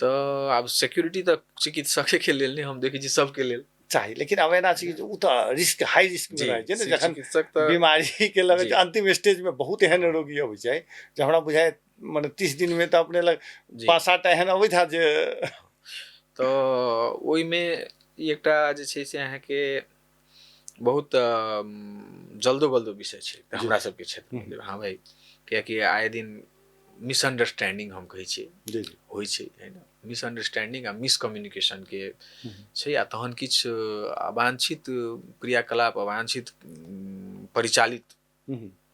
तऽ आब सिक्योरिटी तऽ चिकित्सके लेल नहि, हम देखै छी सबके लेल चाही, लेकिन आब एना छै कि ओ तऽ रिस्क, हाई रिस्क मे रहै छै ने। जखन बीमारी के लगै छै अंतिम स्टेज में बहुत एहन रोगी अबै छै जे हमरा बुझाय मने 30 दिन में तऽ अपने लग 5-7 एहन अबैत हैत जे। तऽ ओहिमे एकटा जे छै से अहाँके बहुत जल्दो बल्दो विषय छै हमरा सबके क्षेत्रमे। हाँ भाई, कियाकि आए दिन मिसअंडरस्टैंडिंग हम कहै छियै होइ छै, है ना। मिसअंडरस्टैंडिंग आ मिसकम्युनिकेशनके छै, आ तहन किछु अवांछित क्रियाकलाप, अवांछित परिचालित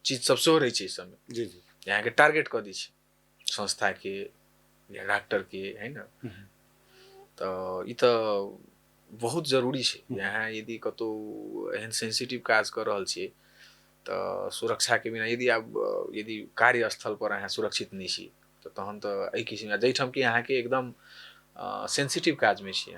चीज सब सेहो रहै छै एहि सबमे। जी जी। अहाँके टारगेट कऽ दै छै संस्थाके या डॉक्टरके, है ना। तऽ ई तऽ बहुत जरूरी छै। अहाँ यदि कतहु एहन सेंसिटिव काज कऽ रहल छियै तऽ सुरक्षाके बिना यदि आब यदि कार्यस्थल पर अहाँ सुरक्षित नहि छी तऽ तहन तऽ एहि किसिम जाहिठाम कि अहाँके एकदम सेंसिटिव काजमे छी,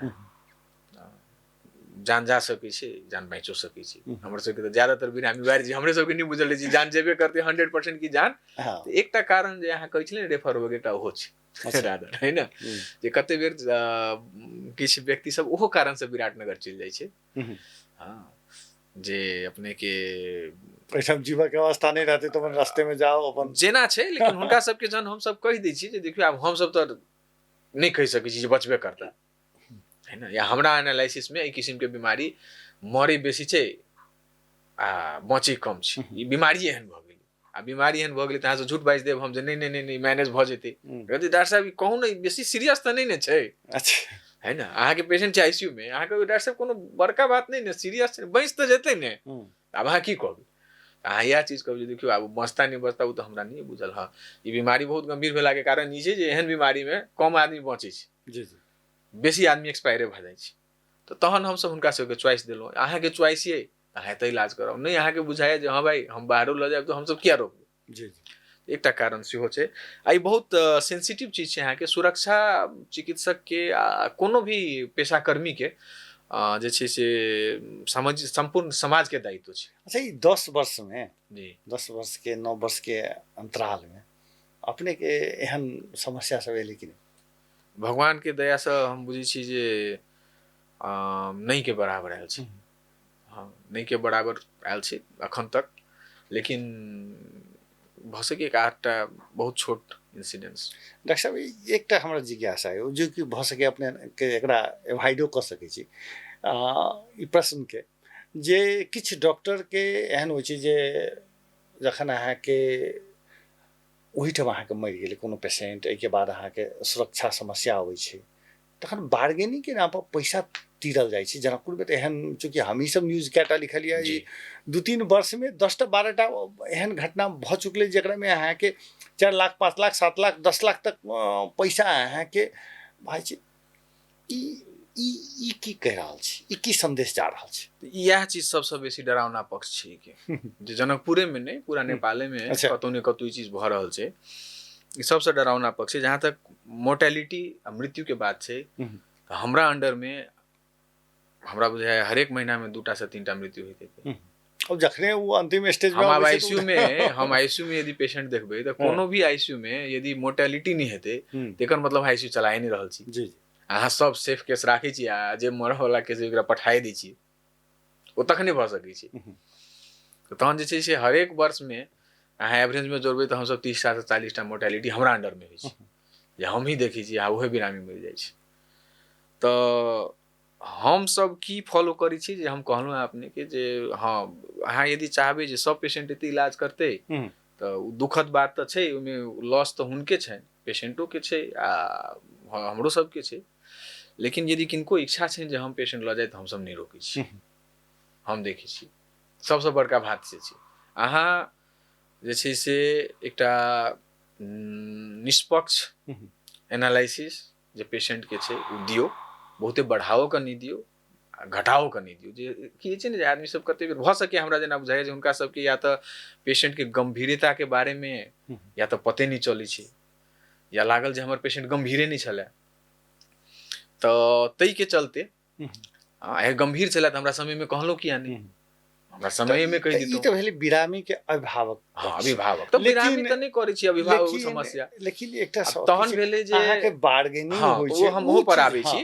जान जा सकै छै, जान बाँचो सकै छै। हमर सबके तऽ ज्यादातर बिरामी बाहर छी, हमरे सबके नहि बुझल रहै छै जान जेबे करतै 100% की जान। तऽ एकटा कारण जे अहाँ कहै छलियै ने रेफर होबऽके, एकटा ओहो छै रादर, है ना, जे कते बेर किछु व्यक्ति सब ओहो कारणसँ विराटनगर चलि जाइ छै। हाँ, जे अपने के एहिठाम जीवक अवस्था नहि रहतै तऽ अपन रास्ते में जाओ अपन जेना छै। लेकिन हुनका सबके जहन हमसब कहि दै छी जे देखियौ आब हमसब तऽ नहि कहि सकै छी जे बचबे करता, है ना, या हमरा एनालिसिसमे एहि किसिमके बीमारी मरै बेसी छै आ बचै कम छै, ई बीमारी एहन भऽ गेलै। आ बीमारी एहन भऽ गेलै तऽ अहाँसँ झूठ बाजि देब हम जे नहि नहि नहि मैनेज भऽ जेतै। डॉक्टर साहब ई कहू ने, बेसी सीरियस तऽ नहि ने छै, अच्छा, है ना। अहाँके पेशेंट छै आईसीयू में, अहाँके डॉक्टर साहब कोनो बड़का बात नहि ने, सीरियस छै, बचि तऽ जेतै ने। आब अहाँ की कहबै? अहाँ इएह चीज कहबै देखियौ आब बचता नहि बचता ओ तऽ हमरा नहि बुझल। हँ, ई बीमारी बहुत गंभीर भेलाके कारण ई छै जे एहन बीमारीमे कम आदमी बचै छै, जी जी, बेसी आदमी एक्सपायरे भऽ जाइ छै। तऽ तहन हमसब हुनका सबके च्वाइस देलहुँ, अहाँके च्वाइस ये अहाँ एतऽ इलाज कराउ, नहि अहाँके बुझाइए जे हँ भाई हम बाहरो लऽ जायब तऽ हमसब किया रोकबै। जी जी। एकटा कारण सेहो छै। आ ई बहुत सेंसिटिव चीज छै अहाँके सुरक्षा चिकित्सकके आ कोनो भी पेशाकर्मीके जे छै से समझ सम्पूर्ण समाजके दायित्व छै। अच्छा, ई 10 वर्षमे जी 10 वर्ष के 9 वर्ष के अंतरालमे अपने के एहन समस्या सब एलै कि नहि? भगवानके दयासँ हम बुझै छी जे नहि के बराबर आयल छै। हँ, नहिके बराबर आयल छै अखन तक, लेकिन भऽ सकै एक आधटा बहुत छोट इंसिडेंट्स। डॉक्टर साहब, एकटा हमरा जिज्ञासा अइ जे कि भऽ सकै अपनेके एकरा एवॉइडो कऽ सकै छी ई प्रश्नके, जे किछु डॉक्टरके एहन होइ छै जे जखन अहाँके ओहिठाम अहाँके मरि गेलै कोनो पेशेंट, एहिके बाद अहाँके सुरक्षा समस्या अबै छै, तखन बार्गेनिंगके नाम पर पैसा तीरल जाइ छै। जनकपुरमे तऽ एहन, चूँकि हमही सब न्यूज कएटा लिखलियै, ई 2-3 वर्षमे 10टा 12टा एहन घटना भऽ चुकलै जकरामे अहाँके 4 लाख 5 लाख 7 लाख 10 लाख तक पैसा अहाँके भाइ छै। ई ई ई की कहि रहल छी, ई की संदेश जा रहल छै? इएह चीज सबसँ बेसी डरावना पक्ष छै के, जे जनकपुरेमे नहि पूरा नेपालेमे कतौ ने कतौ ई चीज भऽ रहल छै। ई सबसँ डरावना पक्ष छै। जहाँ तक मोर्टेलिटी आ मृत्युके बात छै, तऽ हमरा अंडरमे हमरा बुझाइए हरेक महीनामे 2 से 3टा मृत्यु होइत हेतै। अब जखने वो अंतिम स्टेज में हम आब आईसीयू में, हम आईसीयू में यदि पेशेंट देखबै तऽ कोनो भी आईसीयू में यदि मोर्टेलिटी नहि हेतै तऽ एकर मतलब आईसीयू चलाए नहि रहल छी। जी। अहाँ सब सेफ केस राखै छी आ जे मरऽ वाला केस ओकरा पठाए दै छी, ओ तखने भऽ सकै छै। तऽ तहन जे छै से हरेक वर्षमे अहाँ एवरेजमे जोड़बै तऽ हमसब 30टा से 40टा मोर्टेलिटी हमरा अंडरमे होइ छै, जे हमही देखै छी आ उहे बिरामी मरि जाइ छै। तऽ हमसब की फॉलो करै छी जे हम कहलहुँ हँ अपनेके जे हँ, अहाँ यदि चाहबै जे सब पेशेंट एते इलाज करतै तऽ ओ दुखद बात तऽ छै, ओहिमे लॉस तऽ हुनके छनि, पेशेंटोके छै आ हमरो सबके छै। लेकिन यदि किनको इच्छा छनि जे हम पेशेंट लऽ जाइ तऽ हमसब नहि रोकै छी। हम देखै छी सबसँ बड़का बात से छै, अहाँ जे छै से एकटा निष्पक्ष एनालिसिस जे पेशेंटके छै ओ दियौ, बहुते बढ़ाओ कऽ नहि दियौ आ घटाओ कऽ नहि दियौ। जे की होइ छै ने जे आदमी सब कते बेर भऽ सकै, हमरा जेना बुझाइए जे हुनका सबके या तऽ पेशेंटके गंभीरताके बारेमे या तऽ पते नहि चलै छै, या लागल जे हमर पेशेंट गंभीरे नहि छलै, तऽ ताहिके चलते गंभीर छलै तऽ हमरा समयमे कहलहुँ किया नहि, हमरा समयमे कहि दितहुँ। ई तऽ भेलै बिरामी के अभिभावक। हँ, अभिभावक तऽ बिरामी तऽ नहि करै छी अभिभावक समस्या। लेकिन एकटा तहन भेलै जे अहाँके बार्गेनिंग होइ छै, ओ हम ओहो पर आबै छी।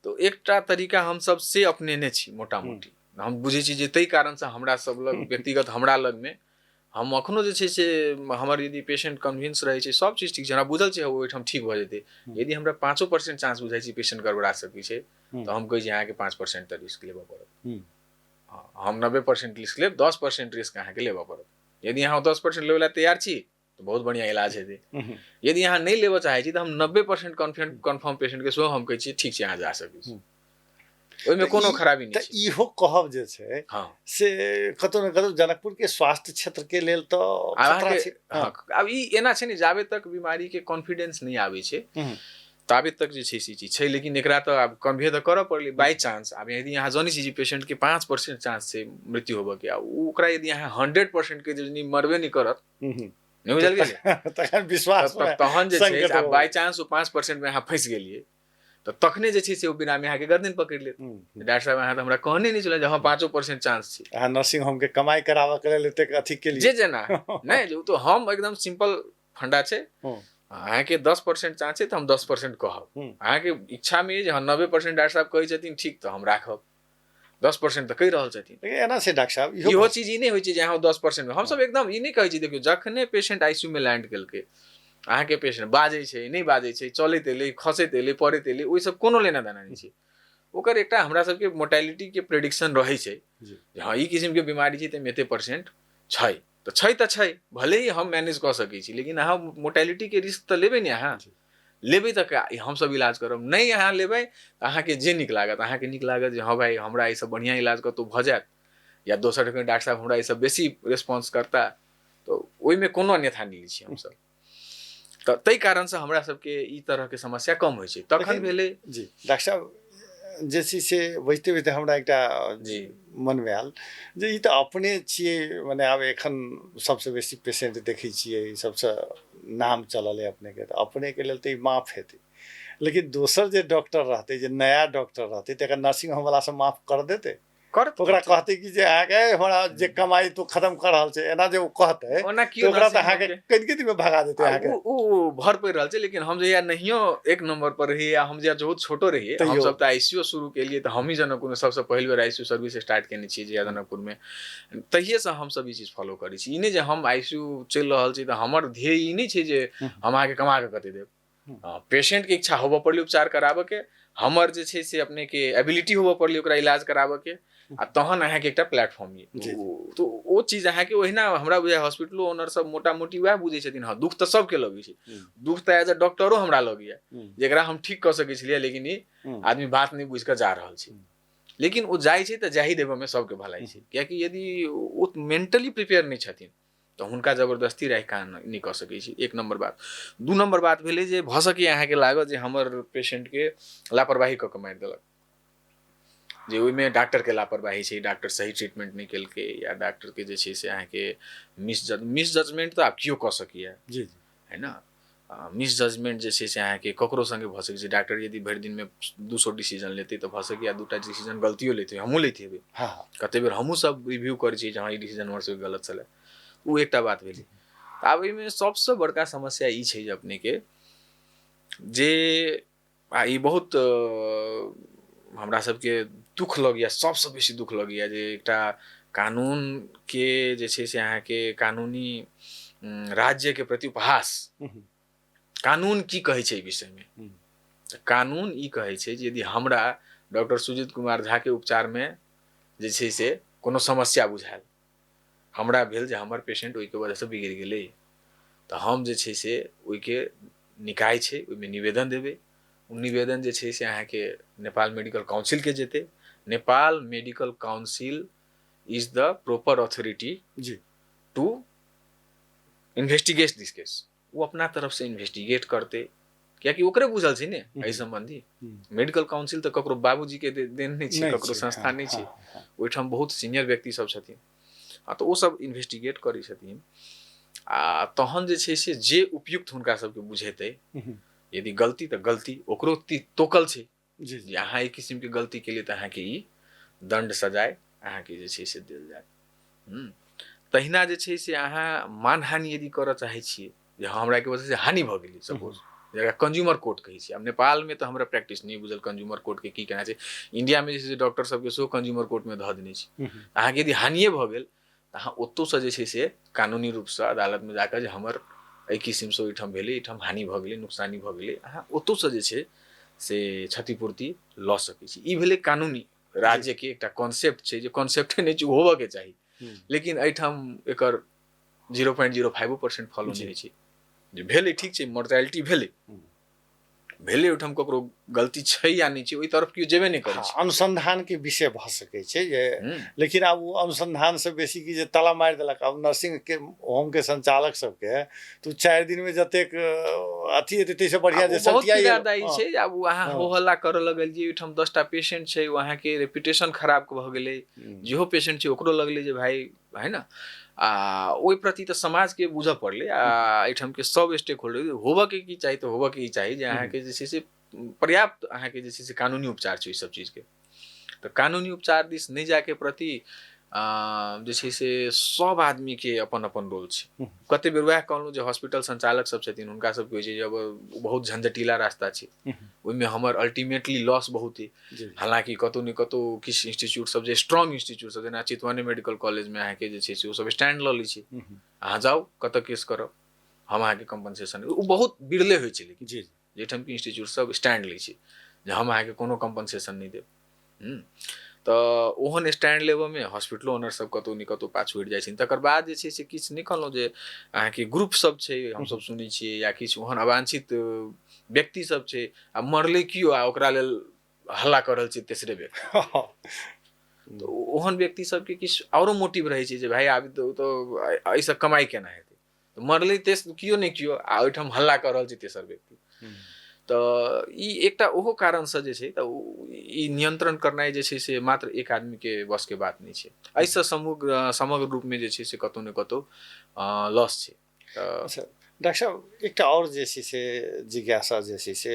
तऽ एकटा तरीका हमसब से अपनेने छी मोटा मोटी, हम बुझै छी जे ताहि कारणसँ हमरा सब लग व्यक्तिगत हमरा लगमे हम अखनो जे छै से हमर यदि पेशेंट कन्विंस रहै छै सब चीज ठीक छै, हमरा बुझल छै ओहिठाम ठीक भऽ जेतै। यदि हमरा 5% चांस बुझाइ छै पेशेंट गड़बड़ा सकै छै तऽ हम कहै छी अहाँके 5% तऽ रिस्क लेबऽ पड़त। हम 90% रिस्क लेब, 10% रिस्क अहाँके लेबऽ पड़त। यदि अहाँ 10% लेबै लए तैयार छी तऽ बहुत बढ़िआँ इलाज हेतै। यदि अहाँ नहि लेबऽ चाहै छी तऽ हम 90% कन्फर्म पेशेंटके सेहो हम कहै छी ठीक छै अहाँ जा सकै छी, ओहिमे कोनो खराबी नहि छै। इहो कहब जे छै से कतौ ने कतौ जनकपुर के स्वास्थ्य क्षेत्र के लेल तऽ खतरा छै। आब ई एना छै ने, जाबे तक बीमारी के कॉन्फिडेंस नहि आबै छै ताबे तक जे छै से चीज छै। लेकिन एकरा तऽ आब कन्वे तऽ करऽ पड़लै बाई चांस। आब यदि अहाँ जनै छी जे पेशेंट के 5% चांस छै मृत्यु होबऽ के, आ ओकरा यदि अहाँ 100% के जे मरबे नहि करत, नहि बुझल गेलै तखन विश्वास तहन जे छै आब बाई चांस ओ 5% मे अहाँ फँसि गेलियै तऽ तखने जे छै से ओ बिरामी अहाँके गर्दन पकड़ि लेत। डॉक्टर साहब अहाँ तऽ हमरा कहने नहि छलहुँ जे हँ 5% चांस छै। अहाँ नर्सिंग होम के कमाई कराबऽ के लेल एतेक अथी के लिए जे जेना नहि, ओ तऽ हम एकदम सिंपल फंडा छै, अहाँके 10% चांस छै तऽ हम 10% कहब। अहाँके इच्छामे जे हँ 90% डॉक्टर साहब कहै छथिन ठीक तऽ हम राखब, 10% तऽ कहि रहल छथिन। एना छै डॉक्टर साहब, इहो चीज ई नहि होइ छै जे अहाँ 10% हमसब एकदम ई नहि कहै छी। देखियौ जखने पेशेंट आईसीयू मे लैंड केलकै, अहाँके पेशेंट बाजै छै नहि बाजै छै, चलैत एलै खसैत एलै पड़ैत एलै, ओहि सब कोनो लेना देना नहि छै। ओकर एकटा हमरा सबके मोर्टेलिटी के प्रेडिक्शन रहै छै जे हँ ई किसिमके बीमारी छै ताहिमे एते परसेंट छै तऽ छै तऽ छै, भले ही हम मैनेज कऽ सकै छी, लेकिन अहाँ मोर्टेलिटीके रिस्क तऽ लेबै ने। अहाँ लेबै तऽ हमसब इलाज करब, नहि अहाँ लेबै तऽ अहाँके जे नीक लागत, अहाँके नीक लागत जे हँ भाइ हमरा एहिसँ बढ़िआँ इलाज कतहु भऽ जायत, या दोसर ठाम डॉक्टर साहब हमरा एहिसँ बेसी रेस्पॉन्स करता, तऽ ओहिमे कोनो अन्यथा नहि लै छी हमसब। तऽ ताहि कारणसँ हमरा सबके ई तरहके समस्या कम होइ छै। तखन भेलै जी डॉक्टर साहब जे छै से बजिते बजिते हमरा एकटा जी मनमे आयल जे ई तऽ अपने छियै, मने आब एखन सबसँ बेसी पेशेंट देखै छियै, सबसँ नाम चलल है अपनेके, तऽ अपनेके लेल तऽ ई माफ हेतै। लेकिन दोसर जे डॉक्टर रहतै, जे नया डॉक्टर रहतै, तकर नर्सिंग होम वाला सब माफ कर देतै? करत ओकरा कहतै कि जे अहाँके हमरा जे कमाई तो खत्म कर रहल छै, एना जे ओ कहतै ओना तऽ ओकरा तऽ अहाँके कनिके दिनमे भगा देतै अहाँके। ओ भर पड़ि रहल छै। लेकिन हम जहिया नहियो एक नंबर पर रहियै या हम जहिया बहुत छोटो रहियै, हम सब तऽ आईसीयू शुरू केलियै तऽ हमही जनकपुरमे सबसँ पहिल बेर आईसीयू सर्विस स्टार्ट केने छियै जहिया जनकपुरमे, तहिएसँ हमसब ई चीज फॉलो करै छी। ई नहि जे हम आईसीयू चलि रहल छी तऽ हमर ध्येय ई नहि छै जे हम अहाँके कमा कऽ कते देब। पेशेंटके इच्छा होबऽ पड़लै उपचार कराबऽके, हमर जे छै से अपनेके एबिलिटी होबऽ पड़लै ओकरा इलाज कराबऽके, आ तहन अहाँके एकटा प्लेटफॉर्म ये तो ओ चीज अहाँके ओहिना हमरा बुझाइ हॉस्पिटलो ओनर सब मोटा मोटी वएह बुझै छथिन। हँ, दुख तऽ सबके लगै छै, दुख तऽ एज अ डॉक्टरो हमरा लगैया जेकरा हम ठीक कऽ सकै छलियै, लेकिन ई आदमी बात नहि बुझि कऽ जा रहल छै। लेकिन ओ जाइ छै तऽ जाही देबऽमे सबके भलाई छै, कियाकि यदि ओ मेंटली प्रिपेयर नहि छथिन तऽ हुनका जबरदस्ती राखि कऽ नहि कऽ सकै छी। एक नम्बर बात। दू नम्बर बात भेलै जे भऽ सकैए अहाँके लागत जे हमर पेशेंटके लापरवाही कऽ कऽ मारि देलक, जे ओहिमे डॉक्टरके लापरवाही छै, डॉक्टर सही ट्रीटमेंट नहि केलकै, या डॉक्टरके जे छै से अहाँके मिसजजमेंट तऽ आब केओ कऽ सकैए जी, है ना। मिसजजमेंट जे छै से अहाँके ककरो सङ्गे भऽ सकै छै। डॉक्टर यदि भरि दिनमे 200 डिसीजन लेतै तऽ भऽ सकैए 2टा डिसीजन गलतियो लेतै, हमहूँ लैत हेबै। कते बेर हमहूँ सब रिव्यू करै छियै जे हँ ई डिसीजन हमर सबके गलत छलै। ओ एकटा बात भेलै। तऽ आब एहिमे सबसँ बड़का समस्या ई छै जे अपनेके जे आ ई बहुत हमरा सबके दुख लगैए, सबसँ बेसी दुख लगैए जे एकटा कानूनके जे छै से अहाँके कानूनी राज्यके प्रति उपहास। कानून की कहै छै एहि विषयमे? तऽ कानून ई कहै छै जे यदि हमरा डॉक्टर सुजीत कुमार झाके उपचारमे जे छै से कोनो समस्या बुझायल, हमरा भेल जे हमर पेशेंट ओहिके वजहसँ बिगड़ि गेलै, तऽ हम जे छै से ओहिके निकाय छै ओहिमे निवेदन देबै। ओ निवेदन जे छै से अहाँके नेपाल मेडिकल काउंसिलके जेतै। Nepal medical council is the proper authority ji to investigate this case. ओ अपना तरफसँ इन्वेस्टिगेट करतै, कियाकि ओकरे बुझल छै ने एहि सम्बन्धी। मेडिकल काउंसिल तऽ ककरो बाबूजीके देन नहि छै, ककरो संस्था नहि छै, ओहिठाम बहुत सीनियर व्यक्ति सब छथिन। हँ, तऽ ओ सब इन्वेस्टिगेट करै छथिन आ तहन जे छै से जे उपयुक्त हुनका सबके बुझेतै, यदि गलती तऽ गलती ओकरो तोकल छै जी जे अहाँ एहि किसिमके गलती केलियै तऽ अहाँके ई दण्ड सजाय अहाँके जे छै से देल जायत। तहिना जे छै से अहाँ मानहानि यदि करऽ चाहै छियै जे हमरा एहिके वजहसँ हानि भऽ गेलै, सपोज जकरा कंज्यूमर कोर्ट कहै छै। आब नेपालमे तऽ हमरा प्रैक्टिस नहि बुझल कंज्यूमर कोर्टके की केना छै, इंडियामे जे छै से डॉक्टर सबके सेहो कंज्यूमर कोर्टमे धऽ देने छै। अहाँके यदि हानिए भऽ गेल तऽ अहाँ ओतहुसँ जे छै से कानूनी रूपसँ अदालतमे जाकऽ जे हमर एहि किसिमसँ ओहिठाम भेलै, एहिठाम हानि भऽ गेलै, नुकसानी भऽ गेलै, अहाँ ओतहुसँ जे छै से क्षतिपूर्ति लऽ सकै छी। ई भेलै कानूनी राज्यके एकटा कॉन्सेप्ट छै, जे कॉन्सेप्टे नहि छै, ओ होबऽके चाही, लेकिन एहिठाम एकर 0.05% फॉलो नहि होइ छै। जे भेलै ठीक छै, मोर्टेलिटी भेलै भेलै, ओहिठाम ककरो गलती छै या नहि छै ओहि तरफ केओ जेबे नहि करै छै। अनुसंधानके विषय भऽ सकै छै जे, लेकिन आब ओ अनुसंधानसँ बेसी की जे ताला मारि देलक। आब नर्सिंग के होमके संचालक सबके तऽ 4 दिनमे जतेक अथी हेतै ताहिसँ बढ़िआँ जे बहुत पीड़ादायी छै। आब ओ अहाँ हो हल्ला करऽ लगल जे ओहिठाम 10टा पेशेंट छै, ओ अहाँके रेपुटेशन खराब भऽ गेलै, जेहो पेशेंट छै ओकरो लगलै जे भाइ है ना। आ ओहि प्रति तऽ समाजके बुझऽ पड़लै आ एहिठामके सब स्टेक होल्डर होबऽके की चाही, तऽ होबऽके ई चाही जे अहाँके जे छै से पर्याप्त अहाँके जे छै से कानूनी उपचार छै ओहि सब चीजके। तऽ कानूनी उपचार दिस नहि जायके प्रति जे छै से सब आदमीके अपन अपन रोल छै। कते बेर वएह कहलहुँ जे हॉस्पिटल संचालक सब छथिन हुनका सबके होइ छै जे अब बहुत झंझटीला रास्ता छै, ओहिमे हमर अल्टीमेटली लॉस बहुत अइ। हालाँकि कतहु ने कतहु किछु इंस्टीट्यूट सब जे स्ट्रॉंग इंस्टीट्यूट सब जेना चितवने मेडिकल कॉलेजमे अहाँके जे छै से ओ सब स्टैंड लऽ लै छै, अहाँ जाउ कतऽ केस करब हम अहाँके कम्पनसेशन, ओ बहुत बिरले होइ छै। लेकिन जाहिठाम कि इंस्टीट्यूट सब स्टैंड लै छै जे हम अहाँके कोनो कम्पनसेशन नहि देब, तऽ ओहन स्टैंड लेबऽमे हॉस्पिटलो ओनर सब कतहु ने कतहु पाछू हटि जाइ छथिन। तकर बाद जे छै से किछु नहि कहलहुँ जे अहाँके ग्रुप सब छै, हमसब सुनै छियै, या किछु ओहन अवांछित व्यक्ति सब छै, आ मरलै केओ आ ओकरा लेल हल्ला कऽ रहल छै तेसरे व्यक्ति, तऽ ओहन व्यक्ति सबके किछु आओरो मोटिव रहै छै जे भाइ आब तऽ एहिसँ कमाइ केना हेतै, तऽ मरलै तेस केओ नहि केओ आ ओहिठाम हल्ला कऽ रहल छै तेसर व्यक्ति। तऽ ई एकटा ओहो कारणसँ जे छै तऽ ई नियंत्रण करनाइ जे छै से मात्र एक आदमीके वशके बात नहि छै, एहिसँ समग्र रूपमे जे छै से कतहु ने कतहु लॉस छै। अच्छा डॉक्टर साहब, एकटा आओर जे छै से जिज्ञासा जे छै से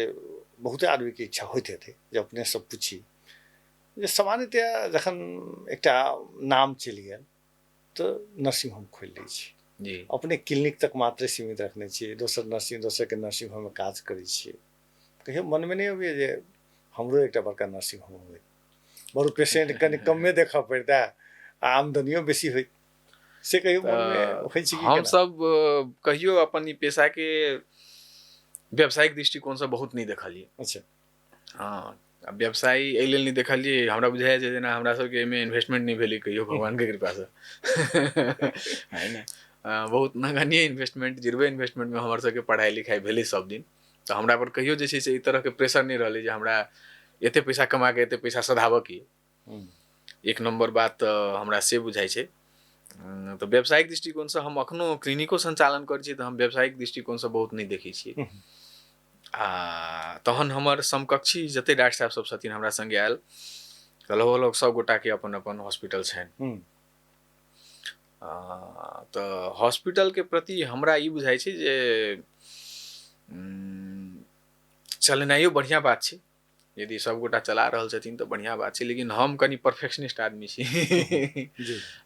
बहुते आदमीके इच्छा होइत हेतै जे अपनेसँ पूछी जे सामान्यतया जखन एकटा नाम चलि गेल तऽ नर्सिंग होम खोलि लै छै। जी। अपने क्लिनिक तक मात्रे सीमित रखने छियै, दोसर नर्सिंग दोसरके नर्सिंग होममे काज करै छियै। कहियो मनमे नहि अबैए जे हमरो एकटा बड़का नर्सिंग होम होय, बरु पेशेंट कनि कमे देखऽ पड़ितै आ आमदनियो बेसी होइत, से कहियो मनमे होइ छै? हमसब कहियो अपन ई पेशाके व्यावसायिक दृष्टिकोणसँ बहुत नहि देखलियै। अच्छा। हँ, व्यवसाय एहि लेल नहि देखलियै, हमरा बुझाइए जे जेना हमरा सबके एहिमे इन्वेस्टमेंट नहि भेलै कहियो भगवानके कृपासँ, है ने? बहुत नगण्य इन्वेस्टमेंट, जीरोए इन्वेस्टमेंटमे हमर सबके पढ़ाइ लिखाइ भेलै सब दिन। तऽ हमरा पर कहियो जे छै से एहि तरहके प्रेशर नहि रहलै जे हमरा एते पैसा कमा के एते पैसा सधाबऽके। एक नम्बर बात तऽ हमरा से बुझाइ छै। तऽ व्यावसायिक दृष्टिकोणसँ हम अखनो क्लिनिको सञ्चालन करै छी तऽ हम व्यावसायिक दृष्टिकोणसँ बहुत नहि देखै छियै। आ तहन हमर समकक्षी जते डॉक्टर साहब सब छथिन हमरा सङ्गे आयल, तऽ लगभग लगभग सब गोटाके अपन अपन हॉस्पिटल छनि। तऽ हॉस्पिटलके प्रति हमरा ई बुझाइ छै जे चलेनाइयो बढ़िआँ बात छै, यदि सब गोटा चला रहल छथिन तऽ बढ़िआँ बात छै, लेकिन हम कनि परफेक्शनिस्ट आदमी छी।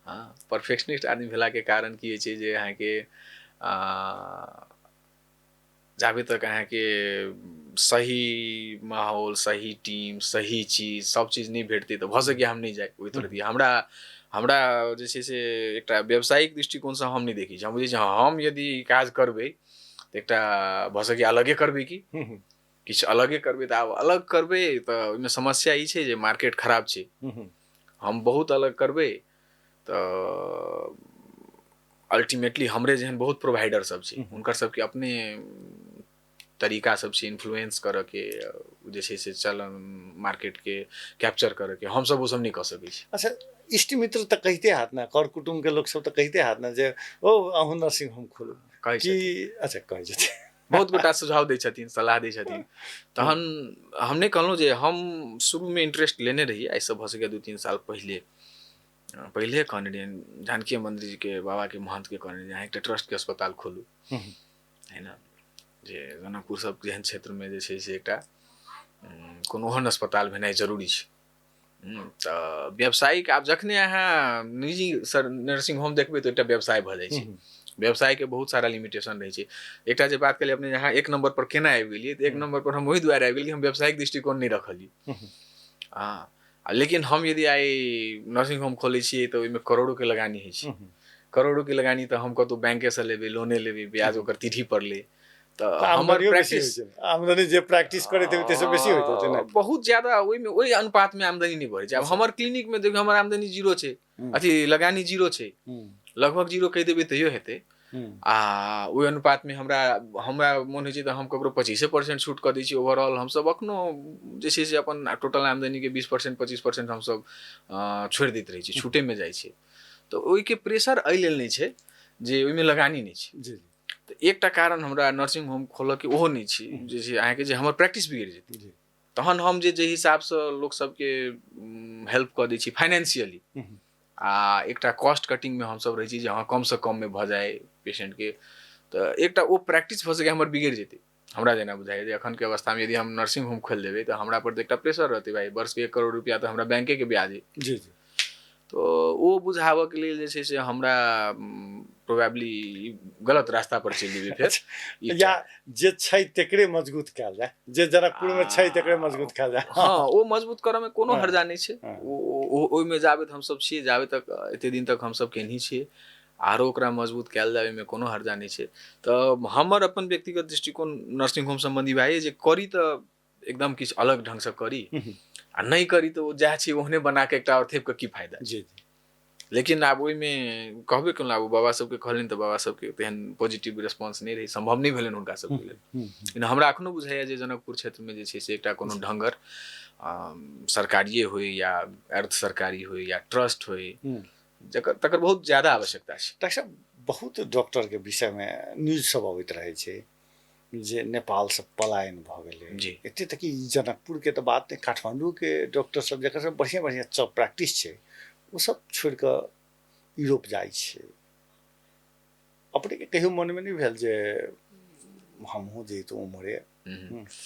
हँ, परफेक्शनिस्ट आदमी भेलाके कारण की होइ छै जे अहाँके जाबे तक अहाँके सही माहौल, सही टीम, सही चीज, सब चीज नहि भेटतै तऽ भऽ सकैए हम नहि जाइ ओहि तरह। हमरा हमरा जे छै से एकटा व्यावसायिक दृष्टिकोणसँ हम नहि देखै छी। हम बुझै छी हम यदि काज करबै तऽ एकटा भऽ सकैए अलगे करबै की किछु अलगे करबै। तऽ आब अलग करबै तऽ ओहिमे समस्या ई छै जे मार्केट खराब छै। हम बहुत अलग करबै तऽ अल्टीमेटली हमरे जेहन बहुत प्रोवाइडर सब छै, हुनकर सबके अपने तरीका सब छै इन्फ्लुएंस करऽके, जे छै से चलन मार्केटके कैप्चर करऽके, हमसब ओ सब नहि कऽ सकै छी। अच्छा, इष्ट मित्र तऽ कहिते हैत ने, कर कुटुम्बके लोक सब तऽ कहिते हैत ने जे ओ अहूँ नर्सिंग होम खोलू? कहै कि? अच्छा, कहै छथिन। बहुत गोटा सुझाव दै छथिन, सलाह दै छथिन। तहन हम नहि कहलहुँ जे हम शुरूमे इंटरेस्ट लेने रही, आइसँ भऽ सकैए 2-3 साल पहिले पहिले कहने रहियनि जानकी मन्दिर जीके बाबाके महन्थके कहने रहियनि अहाँ एकटा ट्रस्टके अस्पताल खोलू, है ने, जे जनकपुर सब जेहन क्षेत्रमे जे छै से एकटा कोनो ओहन अस्पताल भेनाइ जरूरी छै। तऽ व्यावसायिक आब जखने अहाँ निजी सर नर्सिंग होम देखबै तऽ एकटा व्यवसाय भऽ जाइ छै। व्यवसायके बहुत सारा लिमिटेशन रहै छै। एकटा जे बात कहलियै अपने अहाँ एक नम्बर पर केना आबि गेलियै, तऽ एक नम्बर पर हम ओहि दुआरे आबि गेलियै हम व्यावसायिक दृष्टिकोण नहि रखलियै। हँ, लेकिन हम यदि आइ नर्सिंग होम खोलै छियै तऽ ओहिमे करोड़ोके लगानी होइ छै। करोड़ोके लगानी तऽ हम कतहु बैंकेसँ लेबै, लोने लेबै, ब्याज ओकर तिथि पड़लै, तऽ हमर प्रैक्टिस आमदनी जे प्रैक्टिस करैत हेबै ताहिसँ बेसी होइत हेतै ने? बहुत ज्यादा ओहिमे ओहि अनुपातमे आमदनी नहि बढ़ै छै। आब हमर क्लिनिकमे देखियौ हमर आमदनी जीरो छै, अथी लगानी जीरो छै, लगभग जीरो कहि देबै तैयो हेतै। आ ओहि अनुपातमे हमरा हमरा मोन होइ छै तऽ हम ककरो 25% छूट कऽ दै छियै। ओवरऑल हमसब अखनो जे छै से अपन टोटल आमदनीके 20% 25% हमसब छोड़ि दैत रहै छी, छूटेमे जाइ छै। तऽ ओहिके प्रेशर एहि लेल नहि छै जे ओहिमे लगानी नहि छै। जी। तऽ एकटा कारण हमरा नर्सिंग होम खोलऽके ओहो नहि छै जे छै अहाँके जे हमर प्रैक्टिस बिगड़ि जेतै। तहन हम जे जाहि हिसाबसँ लोकसबके हेल्प कऽ दै छी फाइनेंशियली, आ एकटा कॉस्ट कटिंगमे हमसब रहै छी जे हँ कमसँ कममे भऽ जाय पेशेंटके, तऽ एकटा ओ प्रैक्टिस भऽ सकैए हमर बिगड़ि जेतै। हमरा जेना बुझाइए जे एखनके अवस्थामे यदि हम नर्सिंग होम खोलि देबै तऽ हमरा पर तऽ एकटा प्रेशर रहतै, भाइ वर्षके 1 करोड़ रुपैआ तऽ हमरा बैंकेके ब्याज अइ। जी जी। तऽ ओ बुझाबऽके लेल जे छै से हमरा प्रोबेबली गलत रास्ता पर चलि जेबै फेर। या जे छै तेकरे मजबूत कयल जाय, जे जनकपुरमे छै तेकरे मजबूत कयल जाय। हँ, ओ मजबूत करऽमे कोनो हर्जा नहि छै। ओहिमे जाबे हमसब छियै, जाबे तक एते दिन तक हमसब केनही छियै, आरो ओकरा मजबूत कयल जाय ओहिमे कोनो हर्जा नहि छै। तऽ हमर अपन व्यक्तिगत दृष्टिकोण नर्सिंग होम सम्बन्धी भए जे करी तऽ एकदम किछु अलग ढङ्गसँ करी, आ नहि करी तऽ ओ जएह छै ओहने बना कऽ एकटा आओर थेप कऽ की फायदा। जी जी। लेकिन आब ओहिमे कहबे केलहुँ, आब बाबा सबके कहलनि तऽ बाबा सबके तेहन पॉजिटिव रिस्पॉन्स नहि रहै, सम्भव नहि भेलनि हुनका सबके लेल। लेकिन हमरा एखनो बुझाइए जे जनकपुर क्षेत्रमे जे छै से एकटा कोनो ढङ्गर सरकारिए होइ या अर्ध सरकारी होइ या ट्रस्ट होइ, जकर तकर बहुत ज्यादा आवश्यकता छै। डॉक्टर साहब, बहुत डॉक्टरके विषयमे न्यूज सब अबैत रहै छै जे नेपालसँ पलायन भऽ गेलै। जी। एते तक कि जनकपुरके तऽ बात नहि, काठमाण्डूके डॉक्टर सब जकर सब बढ़िआँ बढ़िआँ सब प्रैक्टिस छै ओ सब छोड़ि कऽ यूरोप जाइ छै। अपनेके कहियो मनमे नहि भेल जे हमहूँ जैतहुँ उम्हरे।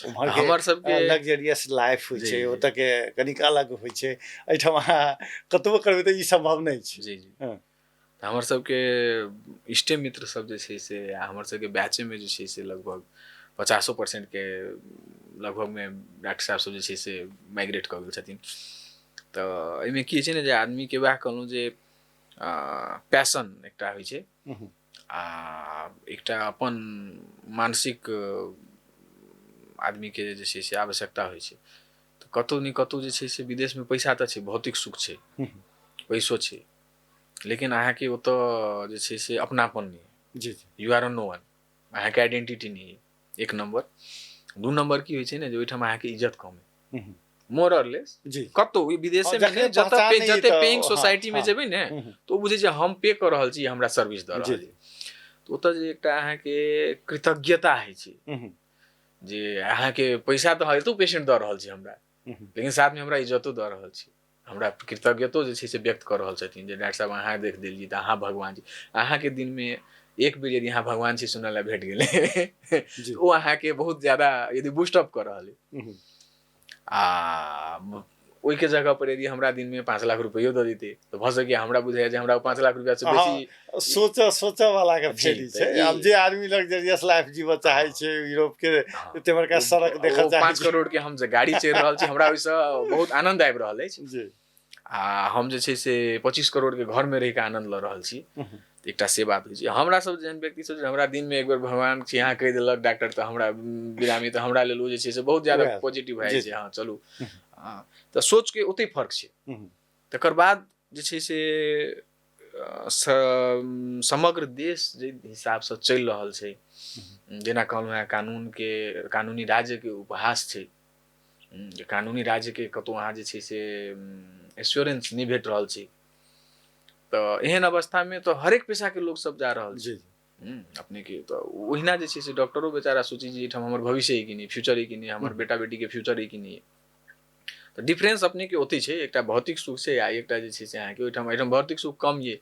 उम्हर हमर सबके लग्जरियस लाइफ होइ छै, ओतऽ के कनिक अलग होइ छै, एहिठाम अहाँ कतबो करबै तऽ ई सम्भव नहि छै। जी जी। हमर सबके इष्टे मित्र सब जे छै से हमर सबके बैचेमे जे छै से लगभग 50% के लगभगमे डॉक्टर साहब सब जे छै से माइग्रेट कऽ गेल छथिन। तऽ एहिमे की होइ छै ने जे आदमीके वएह कहलहुँ जे पैशन एकटा होइ छै आ एकटा अपन मानसिक आदमीके जे छै से आवश्यकता होइ छै। तऽ कतहु ने कतहु जे छै से विदेशमे पैसा तऽ छै, भौतिक सुख छै, पैसो छै, लेकिन अहाँके ओतऽ जे छै से अपनापन नहि। जी you are no वन, अहाँके आइडेंटिटी नहि। एक नम्बर। दू नम्बर की होइ छै ने जे ओहिठाम अहाँके इज्जत कम है, मोर और लेस। कतौ विदेशे में नहि, जतऽ जते पेइंग सोसाइटी में जेबै ने तऽ ओ बुझै छै हम पे कऽ रहल छी, हमरा सर्विस दऽ रहल छै। तऽ ओतऽ जे एकटा अहाँके कृतज्ञता होइ छै जे अहाँके पैसा तऽ एतौ पेशेंट दऽ रहल छै हमरा, लेकिन साथमे हमरा इज्जतो दऽ रहल छै, हमरा कृतज्ञतो जे छै से व्यक्त कऽ रहल छथिन जे डॉक्टर साहब अहाँ देख देलियै तऽ अहाँ भगवान छी। अहाँके दिनमे एक बेर यदि अहाँ भगवान छी सुनऽ लए भेट गेलै, ओ अहाँके बहुत ज्यादा यदि बूस्टअप कऽ रहल अइ। आ ओहिके जगह पर यदि हमरा दिनमे 5 लाख रुपैयो दऽ देतै तऽ भऽ सकैए हमरा बुझाइए जे हमरा 5 लाख रुपैआसँ बेसी सोचऽ वाला के फेरी छै। आब जे आदमी लग्जरियस लाइफ जीवऽ चाहै छै, यूरोप के एते बड़का सड़क देखऽ चाहै 5 करोड़ के हम जे गाड़ी चढ़ि रहल छी, हमरा ओहिसँ बहुत आनंद आबि रहल अछि। जी आ हम जे छै से 25 करोड़ के घर में रहि के आनंद लऽ रहल छी। एकटा से बात होइ छै। हमरा सब जेहन व्यक्ति सब हमरा दिन में एक बेर भगवान छी अहाँ कहि देलक डॉक्टर तऽ हमरा बिरामी, तऽ हमरा लेल ओ जे छै से बहुत ज्यादा पॉजिटिव भए जाइ छै। हँ चलू, तऽ सोच के ओते फर्क छै। तकर बाद जे छै से समग्र देश जे हिसाबसँ चलि रहल छै, जेना कहलहुँ हेँ कानूनके कानूनी राज्यके उपहास छै, कानूनी राज्यके कतहु अहाँ जे छै से एश्योरेंस नहि भेट रहल छै। तऽ एहन अवस्थामे तऽ हरेक पेशाके लोक सब जा रहल छै अपनेके। तऽ ओहिना जे छै से डॉक्टरो बेचारा सोचै छै एहिठाम हमर भविष्य अइ कि नहि, फ्यूचर अइ कि नहि, हमर बेटा बेटीके फ्यूचर अइ कि नहि। तऽ डिफरेंस अपनेके ओतहि छै, एकटा भौतिक सुख छै आ एकटा जे छै से अहाँके ओहिठाम एहिठाम भौतिक सुख कम ये,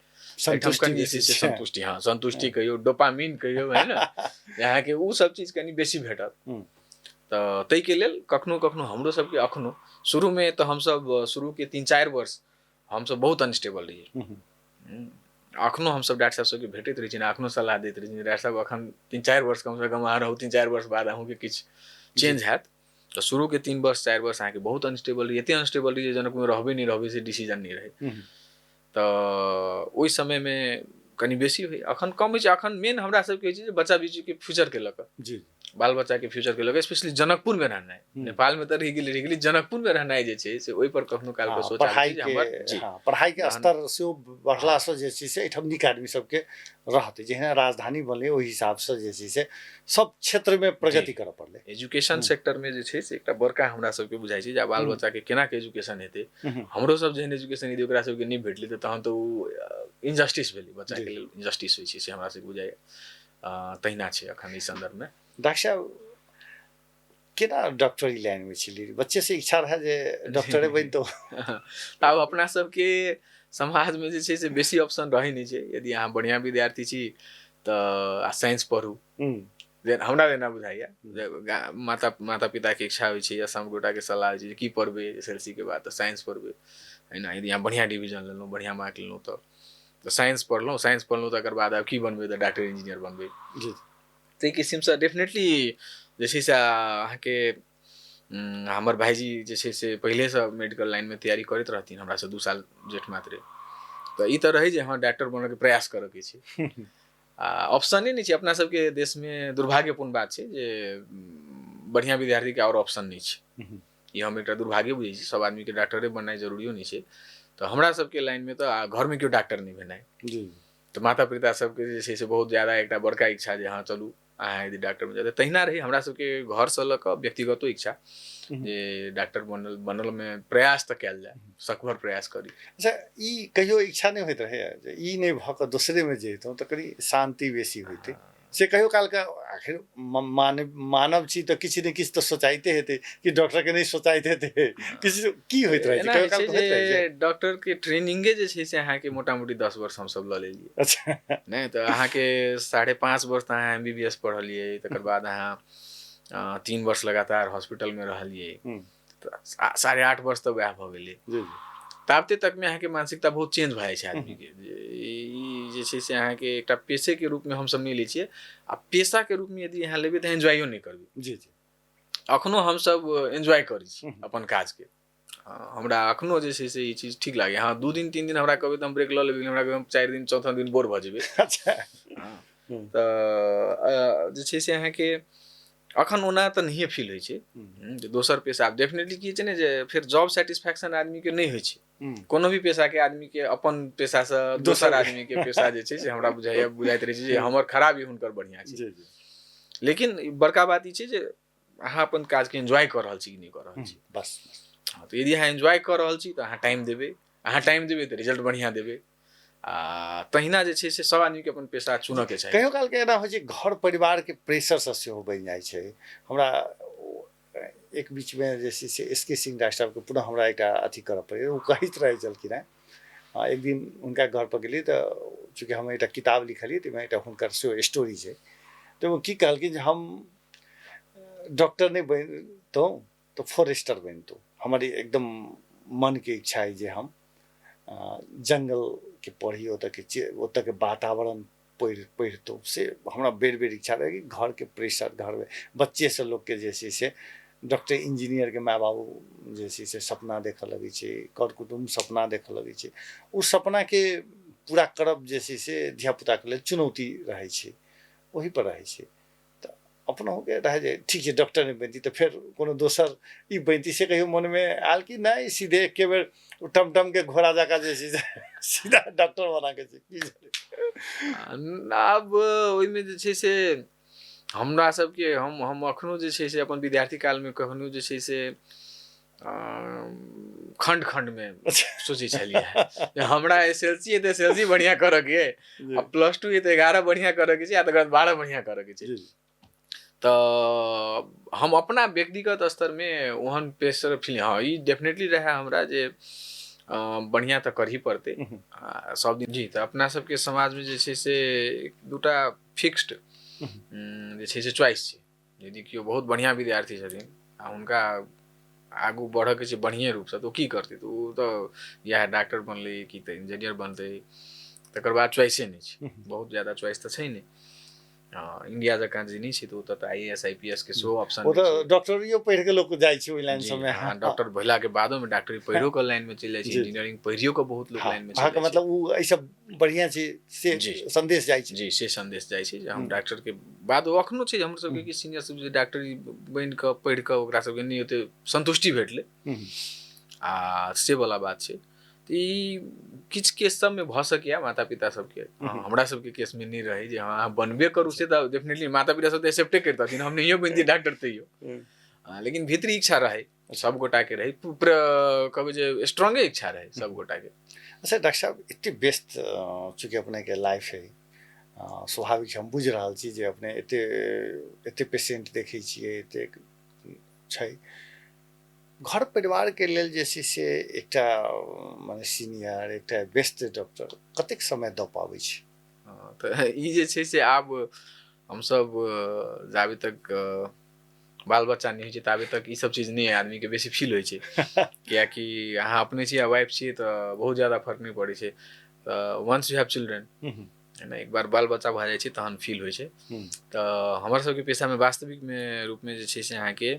एहिठाम कनि जे छै से संतुष्टि, हँ संतुष्टि कहियौ, डोपामीन कहियौ, है ने, अहाँके ओ सब चीज कनि बेसी भेटत। तऽ ताहिके लेल कखनो कखनो हमरो सबके अखनो शुरूमे तऽ हमसब शुरूके 3-4 वर्ष हमसब बहुत अनस्टेबल रहियै। अखनो हमसब डॉक्टर साहब सबके भेटैत रहै छी, अखनो सलाह दैत रहै छी, डॉक्टर साहब अखन 3-4 वर्ष कमसँ कम अहाँ रहू, 3-4 वर्ष बाद अहूँके किछु चेंज हैत। तऽ शुरूके 3 वर्ष 4 वर्ष अहाँके बहुत अनस्टेबल रही, एते अनस्टेबल रही जे जनकपुरमे रहबै नहि रहबै से डिसीजन नहि रहै। तऽ ओहि समयमे कनि बेसी होइ, अखन कम होइ छै। अखन मेन हमरा सबके होइ छै जे बच्चा बुच्चीके फ्यूचरके लऽ कऽ, जी बाल बच्चाके फ्यूचरके लऽ कऽ, स्पेशली जनकपुरमे रहनाइ, नेपालमे तऽ रहि गेली, जनकपुरमे रहनाइ जे छै से ओहि पर कखनो कालके सोच आबै छै जे हमर पढ़ाइके स्तर सेहो बढ़लासँ जे छै से एहिठाम नीक आदमी सबके रहतै। जहिना राजधानी बनलै ओहि हिसाबसँ जे छै से सब क्षेत्रमे प्रगति करऽ पड़लै। एजुकेशन सेक्टरमे जे छै से एकटा बड़का हमरा सबके बुझाइ छै जे बाल बच्चाके केना के एजुकेशन हेतै। हमरो सब जेहन एजुकेशन यदि ओकरा सबके नहि भेटलै तऽ तहन तऽ ओ इनजस्टिस भेलै, बच्चाके लेल इनजस्टिस होइ छै, से हमरा सबके बुझाइए। तहिना छै अखन ई सन्दर्भमे। डॉक्टर साहब केना डॉक्टरी लाइनमे छलियै? बच्चे से इच्छा रहै जे डॉक्टरे बनितहुँ? आब अपना सबके समाजमे जे छै से बेसी ऑप्शन रहै नहि छै। यदि अहाँ बढ़िआँ विद्यार्थी छी तऽ आ साइंस पढ़ू, हमरा जेना बुझाइए माता माता पिताके इच्छा होइ छै या सब गोटाके सलाह होइ छै जे की पढ़बै SLC के बाद, तऽ साइंस पढ़बै, है ने। यदि अहाँ बढ़िआँ डिवीजन लेलहुँ, बढ़िआँ मार्क लेलहुँ तऽ साइंस पढ़लहुँ, साइंस पढ़लहुँ तकर बाद आब की बनबै, तऽ डॉक्टर इंजीनियर बनबै। ताहि किसिमसँ डेफिनेटली जे छै से अहाँके हमर भाइजी जे छै से पहिलेसँ मेडिकल लाइनमे तैयारी करैत रहथिन, हमरासँ 2 साल जेठ मात्रे। तऽ ई तऽ रहै जे हँ डॉक्टर बनऽके प्रयास करऽके छै, आ ऑप्शने नहि छै अपना सबके देशमे। दुर्भाग्यपूर्ण बात छै जे बढ़िआँ विद्यार्थीके आओर ऑप्शन नहि छै। ई हम एकटा दुर्भाग्य बुझै छी, सब आदमीके डॉक्टरे बननाइ जरूरियो नहि छै। तऽ हमरा सबके लाइनमे तऽ घरमे केओ डॉक्टर नहि भेनाइ, तऽ माता पिता सबके जे छै से बहुत ज्यादा एकटा बड़का इच्छा जे हँ चलू अहाँ यदि डॉक्टर बनि जाउ। तहिना रहै हमरा सबके घरसँ लऽ कऽ व्यक्तिगतो इच्छा जे डॉक्टर बनलमे प्रयास तऽ कयल जाय, सकभर प्रयास करी। अच्छा, ई कहियो इच्छा नहि होइत रहै जे ई नहि भऽ कऽ दोसरेमे जैतहुँ तऽ कनि शान्ति बेसी होइतै? से कहियो कालके आखिर मानव छी तऽ किछु ने किछु तऽ सोचाइते हेतै कि डॉक्टरके नहि सोचाइत हेतै, किछु की होइत रहै छै? कहियो काल होइत रहै छै डॉक्टरके ट्रेनिंगे जे छै से अहाँके मोटा मोटी 10 वर्ष हमसब लऽ लेलियै। अच्छा। नहि तऽ अहाँके 5.5 वर्ष तऽ अहाँ MBBS पढ़लियै, तकर बाद अहाँ 3 वर्ष लगातार हॉस्पिटलमे रहलियै, तऽ 8.5 वर्ष तऽ वएह भऽ गेलै। ताबते तकमे अहाँके मानसिकता बहुत चेंज भऽ जाइ छै आदमीके। ई जे छै से अहाँके एकटा पेशेके रूपमे हमसब नहि लै छियै, आ पेशाके रूपमे यदि अहाँ लेबै तऽ एन्जॉयो नहि करबै। जी जी। अखनो हमसब एन्जॉय करै छी अपन काजके। हमरा अखनो जे छै से ई चीज ठीक लागैए। हँ, 2 दिन 3 दिन हमरा कहबै तऽ हम ब्रेक लऽ लेबै, हमरा कहबै हम 4 दिन 4 दिन बोर भऽ जेबै। अच्छा। तऽ जे छै से अहाँके अखन ओना तऽ नहिए फील होइ छै जे दोसर पेशा। डेफिनेटली की छै ने जे फेर जॉब सेटिस्फैक्शन आदमीके नहि होइ छै। कोनो भी पेशाके आदमीके अपन पेशासँ दोसर आदमीके पेशा जे छै से हमरा बुझाइत रहै छै जे हमर खराब हुनकर बढ़िआँ छै। लेकिन बड़का बात ई छै जे अहाँ अपन काजके एन्जॉय कऽ रहल छी कि नहि कऽ रहल छी। बस। तऽ यदि अहाँ एन्जॉय कऽ रहल छी तऽ अहाँ टाइम देबै, अहाँ टाइम देबै तऽ रिजल्ट बढ़िआँ देबै। आ तहिना जे छै से सब आदमीके अपन पेशा चुनऽके चाही। कहियो कालके एना होइ छै घर परिवारके प्रेशरसँ सेहो बनि जाइ छै। हमरा एक बीचमे जे छै से एस के सिंह डॉक्टर साहबके पुनः हमरा एकटा अथी करऽ पड़ै, ओ कहैत रहै छलखिन हेँ। एक दिन हुनका घरपर गेलियै तऽ चूँकि हम एकटा किताब लिखलियै ताहिमे एकटा हुनकर सेहो स्टोरी छै, तऽ ओ की कहलखिन जे हम डॉक्टर नहि बनितहुँ तऽ फॉरेस्टर बनितहुँ, हमर एकदम मनके इच्छा अइ जे हम जंगलके पढ़ी, ओतऽके वातावरण पढ़ितहुँ। से हमरा बेर बेर इच्छा रहै कि घरके प्रेशर, घरमे बच्चेसँ लोकके जे छै से डॉक्टर इंजीनियरके माय बाबू जे छै से सपना देखऽ लगै छै, कर कुटुम्ब सपना देखऽ लगै छै। ओ सपनाके पूरा करब जे छै से धियापुताके लेल चुनौती रहै छै, ओहीपर रहै छै। तऽ अपनहुके रहै जे ठीक छै डॉक्टर नहि बनती तऽ फेर कोनो दोसर ई बनती, से कहियो मनमे आयल कि नहि सीधे एके बेर टमटमके घोड़ा जकाँ जे छै से सीधा डॉक्टर बनाके छै? की आब ओहिमे जे छै से हमरा सबके हम अखनो जे छै से अपन विद्यार्थी कालमे कखनो जे छै से खण्ड खण्डमे सोचै छलियै हमरा SLC तऽ SLC बढ़िआँ करऽके, आ +2 तऽ 11 बढ़िआँ करऽके छै, आ तकर बाद 12 बढ़िआँ करऽके छै। तऽ हम अपना व्यक्तिगत स्तरमे ओहन प्रेशर फील, हँ ई डेफिनेटली रहै हमरा जे बढ़िआँ तऽ करही पड़तै सब दिन। जी। तऽ अपना सबके समाजमे जे छै से 1-2टा फिक्स्ड जे छै से चॉइस छै। यदि केओ बहुत बढ़िआँ विद्यार्थी छथिन आ हुनका आगू बढ़ऽके छै बढ़िएँ रूपसँ तऽ ओ की करतै? तऽ ओ तऽ इएह डॉक्टर बनलै कि तऽ इंजीनियर बनतै, तकर बाद चॉइसे नहि छै, बहुत ज्यादा चॉइस तऽ छै नहि। इंडिया जकाँ जे नहि छै तऽ ओतऽ तऽ IAS IPS के सेहो ऑप्शन। ओ तऽ डॉक्टरियो पढ़ि कऽ लोक जाइ छै ओहि लाइन सबमे। हँ, डॉक्टर भेलाके बादोमे डॉक्टरी पढ़ियो कऽ लाइनमे चलि जाइ छै, इंजीनियरिंग पढ़ियो कऽ बहुत लोक लाइनमे चलि जाइ छै। मतलब ओ एहिसँ बढ़िआँ छै से संदेश जाइ छै। जी, से संदेश जाइ छै जे हम डॉक्टरके बाद। ओ अखनो छै हमर सबके कि सीनियर सब जे डॉक्टरी बनि कऽ पढ़ि कऽ ओकरा सबके नहि ओते संतुष्टि भेटलै, आ से वाला बात छै। तऽ ई किछु केस सबमे भऽ सकैए माता पिता सबके, हमरा सबके केसमे नहि रहै जे हँ अहाँ बनबे करू, से तऽ डेफिनेटली माता पिता सब तऽ एक्सेप्टे करितथिन, हम नहियो बनितियै डॉक्टर तैयो, लेकिन भीतरी इच्छा रहै सब गोटाके रहै, कहबै जे स्ट्रॉन्गे इच्छा रहै सब गोटाके। अच्छा डॉक्टर साहब, एते व्यस्त चूँकि अपनेके लाइफ है, स्वाभाविक हम बुझि रहल छी जे अपने एते एते पेशेंट देखै छियै, एते छै घर परिवारके लेल जे छै से एकटा मने सीनियर एकटा व्यस्त डॉक्टर कतेक समय दऽ पाबै छै? तऽ ई जे छै से आब हमसब जाबे तक बाल बच्चा नहि होइ छै ताबे तक ई सब चीज नहि आदमीके बेसी फील होइ छै, कियाकि अहाँ अपने छी आ वाइफ छी तऽ बहुत ज्यादा फर्क नहि पड़ै छै। तऽ वंस you have children, एक बार बाल बच्चा भऽ जाइ छै तहन फील होइ छै। तऽ हमर सबके पेशामे वास्तविकमे रूपमे जे छै से अहाँके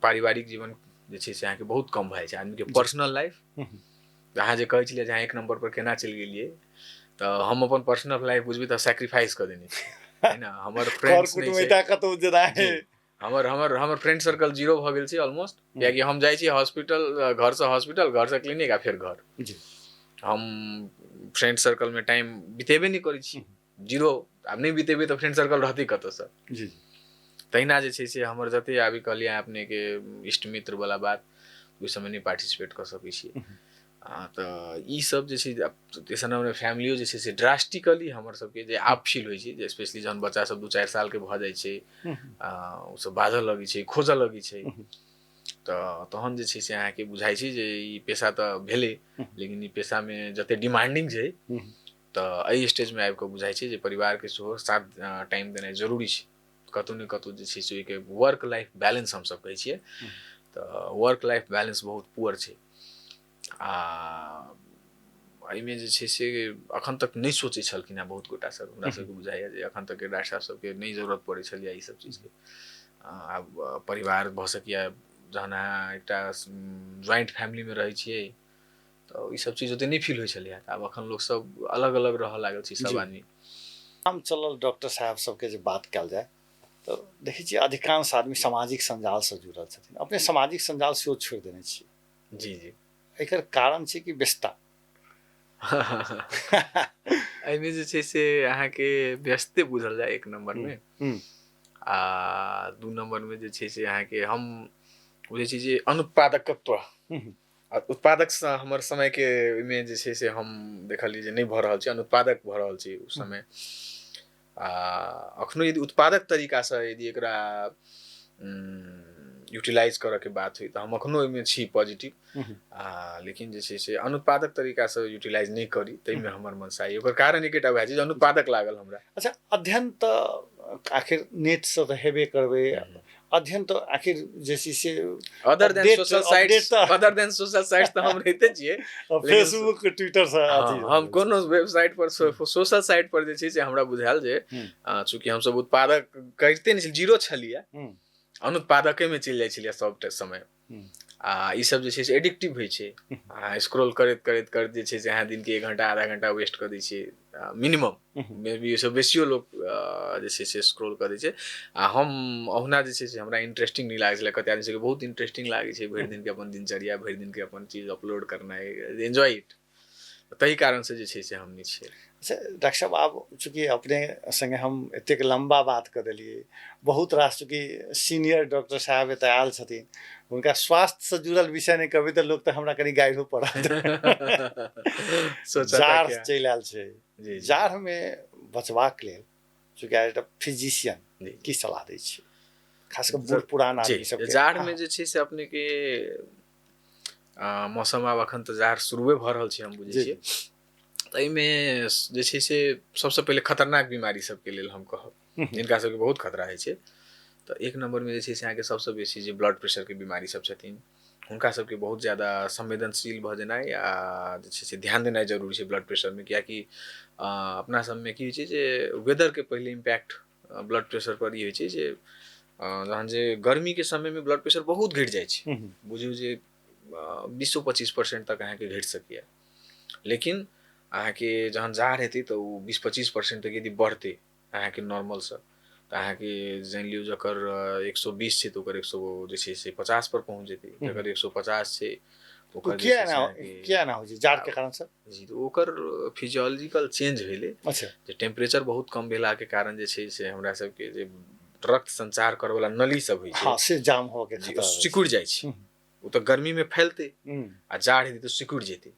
पारिवारिक जीवन जे छै से अहाँके बहुत कम भऽ जाइ छै आदमीके पर्सनल लाइफ। अहाँ जे कहै छलियै जे अहाँ 1 नम्बर पर केना चलि गेलियै, तऽ हम अपन पर्सनल लाइफ बुझबै तऽ सेक्रीफाइस कऽ देने छी, है ना। हमर फ्रेंड्स हमर हमर हमर फ्रेंड सर्कल 0 भऽ गेल छै ऑलमोस्ट, कियाकि हम जाइ छी हॉस्पिटल, घरसँ हॉस्पिटल, घरसँ क्लिनिक आ फेर घर। हम फ्रेंड सर्कलमे टाइम बितेबे नहि करै छी, 0। आब नहि बितेबै तऽ फ्रेंड सर्कल रहतै कतऽसँ? तहिना जे छै से हमर जते आबि कहलियै अपनेके इष्ट मित्रवला बात, ओहि सबमे नहि पार्टिसिपेट कऽ सकै छियै। तऽ ई सब जे छै तेसर नम्बरमे फैमिलियो जे छै से ड्रास्टिकली हमर सबके जे आब फील होइ छै, जे स्पेशली जहन बच्चा सब 2-4 साल के भऽ जाइ छै, ओ सब बाजऽ लगै छै, खोजऽ लगै छै, तऽ तहन जे छै से अहाँके बुझाइ छै जे ई पेशा तऽ भेलै, लेकिन ई पेशामे जते डिमांडिंग छै तऽ एहि स्टेजमे आबि कऽ बुझाइ छै जे परिवारके सेहो साथ टाइम देनाइ जरूरी छै। कतहु ने कतहु जे छै से ओहिके वर्क लाइफ बैलेंस हमसब कहै छियै, तऽ वर्क लाइफ बैलेंस बहुत पुअर छै। आ एहिमे जे छै से अखन तक नहि सोचै छलखिन हेँ बहुत गोटा सब, हमरा सबके बुझाइए जे अखन तक डॉक्टर साहब सबके नहि जरूरत पड़ै छलैए ई सब चीजके। आब परिवार भऽ सकैए, जहन अहाँ एकटा ज्वाइंट फैमिलीमे रहै छियै तऽ ई सब चीज ओते नहि फील होइ छलैए। आब अखन लोक सब अलग अलग रहऽ लागल छै सब आदमी। हम चलल डॉक्टर साहब सबके जे बात कयल जाय तऽ देखै छियै अधिकांश आदमी सामाजिक सञ्जालसँ जुड़ल छथिन। अपने सामाजिक सञ्जाल सेहो छोड़ि देने छियै। जी जी। एकर कारण छै कि व्यस्तता? एहिमे जे छै से अहाँके व्यस्ते बुझल जाय एक नम्बरमे, आ 2 नम्बरमे जे छै से अहाँके हम बुझै छी जे अनुत्पादकत्व, उत्पादकसँ हमर समयके ओहिमे जे छै से हम देखलियै जे नहि भऽ रहल छै, अनुत्पादक भऽ रहल छै ओ समय। आ अखनो यदि उत्पादक तरीकासँ यदि एकरा यूटिलाइज करऽके बात होइ तऽ हम अखनो ओहिमे छी पॉजिटिव, आ लेकिन जे छै से अनुत्पादक तरीकासँ यूटिलाइज नहि करी ताहिमे हमर मनसा। ओकर कारण एकेटा वएह छै जे अनुत्पादक लागल हमरा। अच्छा, अध्ययन तऽ आखिर नेटसँ तऽ हेबे करबै, अध्ययन तऽ आखिर जे छै से other than social sites, other than social sites तऽ हम रहिते छियै, फेसबुक ट्विटर से हम कोनो वेबसाइट पर सोशल साइट पर जे छै से हमरा बुझायल जे चूँकि हमसब उत्पादक करिते नहि छलियै, जीरो छलियै, अनुत्पादके में चलि जाइ छलियै सब समय। आ ई सब जे छै से एडिक्टिव होइ छै, अहाँ स्क्रॉल करैत करैत करैत जे छै से अहाँ दिनके 1 घंटा आधा घंटा वेस्ट कऽ दै छियै मिनिमम, मे बी ओहिसँ बेसियो लोक जे छै से स्क्रॉल कऽ दै छै। आ हम ओहुना जे छै से हमरा इंटरेस्टिंग नहि लागै छलै, कते आदमी सबके बहुत इंटरेस्टिंग लागै छै भरि दिनके अपन दिनचर्या, भरि दिनके अपन चीज अपलोड करनाइ, एन्जॉय it, ताहि कारणसँ जे छै से हम नहि छियै। अच्छा डॉक्टर साहब, आब चूँकि अपने संगे हम एतेक लम्बा बात कऽ देलियै, बहुत रास चूँकि सीनियर डॉक्टर साहब एतऽ आयल छथिन, हुनका स्वास्थ्यसँ जुड़ल विषय नहि कहबै तऽ लोक तऽ हमरा कनि गाइडो पड़त। जाड़ चलि आयल छै, जाड़मे बचबाक लेल चूँकि एकटा फिजिशियन की सलाह दै छियै, खास कऽ बूढ़ पुरान आदमी सबके? जाड़मे जे छै से अपनेके मौसम आब अखन तऽ जाड़ शुरुए भऽ रहल छै हम बुझै छियै, तऽ एहिमे जे छै से सबसँ पहिले खतरनाक बीमारी सबके लेल हम कहब, जिनका सबके बहुत खतरा होइ छै, तऽ 1 नम्बरमे जे छै से अहाँके सबसँ बेसी जे ब्लड प्रेशरके बीमारी सब छथिन हुनका सबके बहुत ज्यादा संवेदनशील भऽ जेनाइ आ जे छै से ध्यान देनाइ जरूरी छै ब्लड प्रेशरमे। कियाकि अपना सबमे की होइ छै जे वेदरके पहिले इम्पैक्ट ब्लड प्रेशर पर ई होइ छै जे जहन जे गर्मीके समयमे ब्लड प्रेशर बहुत घटि जाइ छै, बुझू जे 20-25% तक अहाँके घटि सकैए, लेकिन अहाँके जहन जाड़ हेतै तऽ ओ 20-25% तक यदि बढ़तै अहाँके नॉर्मलसँ, तऽ अहाँके जानि लियौ जकर 120 छै तऽ ओकर 100 जे छै से 50 पर पहुँच जेतै, जकर 150 छै ओकर किया ना होइ छै जाड़के कारण से? जी, तऽ ओकर फिजियोलॉजिकल चेंज भेलै। अच्छा, जे टेम्परेचर बहुत कम भेलाके कारण जे छै से हमरा सबके जे रक्त संचार करऽवला नली सब होइ छै से जाम होके सिकुड़ि जाइ छै, ओ तऽ गर्मीमे फैलतै आ जाड़ हेतै तऽ सिकुड़ि जेतै,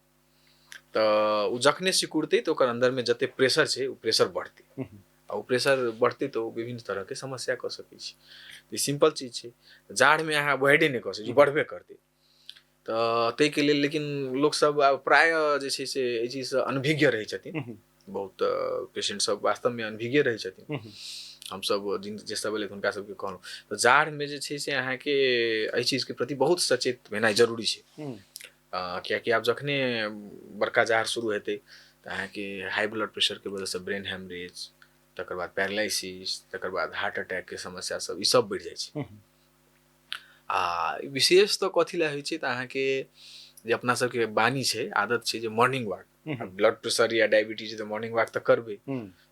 तऽ ओ जखने सिकुड़तै तऽ ओकर अन्दरमे जते प्रेशर छै ओ प्रेशर बढ़तै, आ ओ प्रेशर बढ़तै तऽ ओ विभिन्न तरहके समस्या कऽ सकै छै। ई सिम्पल चीज छै, जाड़मे अहाँ अवॉइडे नहि कऽ सकै छी, बढ़बे करतै। तऽ ताहिके लेल लेकिन लोकसब आब प्रायः जे छै से एहि चीजसँ अनभिज्ञ रहै छथिन, बहुत पेशेंट सब वास्तवमे अनभिज्ञ रहै छथिन। हमसब जिन जे सब एलै हुनका सबके कहलहुँ तऽ जाड़मे जे छै से अहाँके एहि चीजके प्रति बहुत सचेत भेनाइ जरूरी छै। कियाकि आब जखने बड़का जाड़ शुरू हेतै तऽ अहाँके हाई ब्लड प्रेशरके वजहसँ ब्रेन हेमरेज, तकर बाद पैरालिसिस, तकर बाद हार्ट अटैकके समस्या सब ई सब बढ़ि जाइ छै। आ विशेष तऽ कथी लए होइ छै तऽ अहाँके जे अपना सबके बानी छै, आदत छै जे मॉर्निंग वॉक, ब्लड प्रेशर या डायबिटीज तऽ मॉर्निंग वॉक तऽ करबै,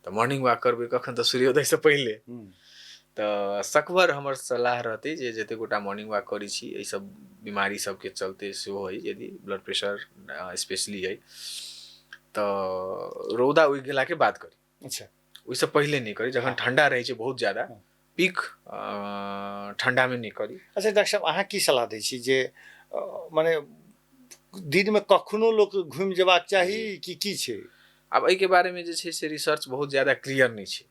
तऽ मॉर्निंग वॉक करबै कखन तऽ सूर्योदयसँ पहिले। तऽ सकभर हमर सलाह रहतै जे जतेक गोटा मॉर्निंग वॉक करै छी एहि सब बीमारी सबके चलते सेहो होइ, यदि ब्लड प्रेशर स्पेशली अइ तऽ रौदा उगि गेलाके बाद करी। अच्छा, ओहिसँ पहिले नहि करी, जखन ठंडा रहै छै बहुत ज्यादा पीक ठंडामे नहि करी। अच्छा डॉक्टर साहब, अहाँ की सलाह दै छी जे मने दिनमे कखनो लोक घुमि जेबाक चाही कि की छै? आब एहिके बारेमे जे छै से रिसर्च बहुत ज्यादा क्लियर नहि छै।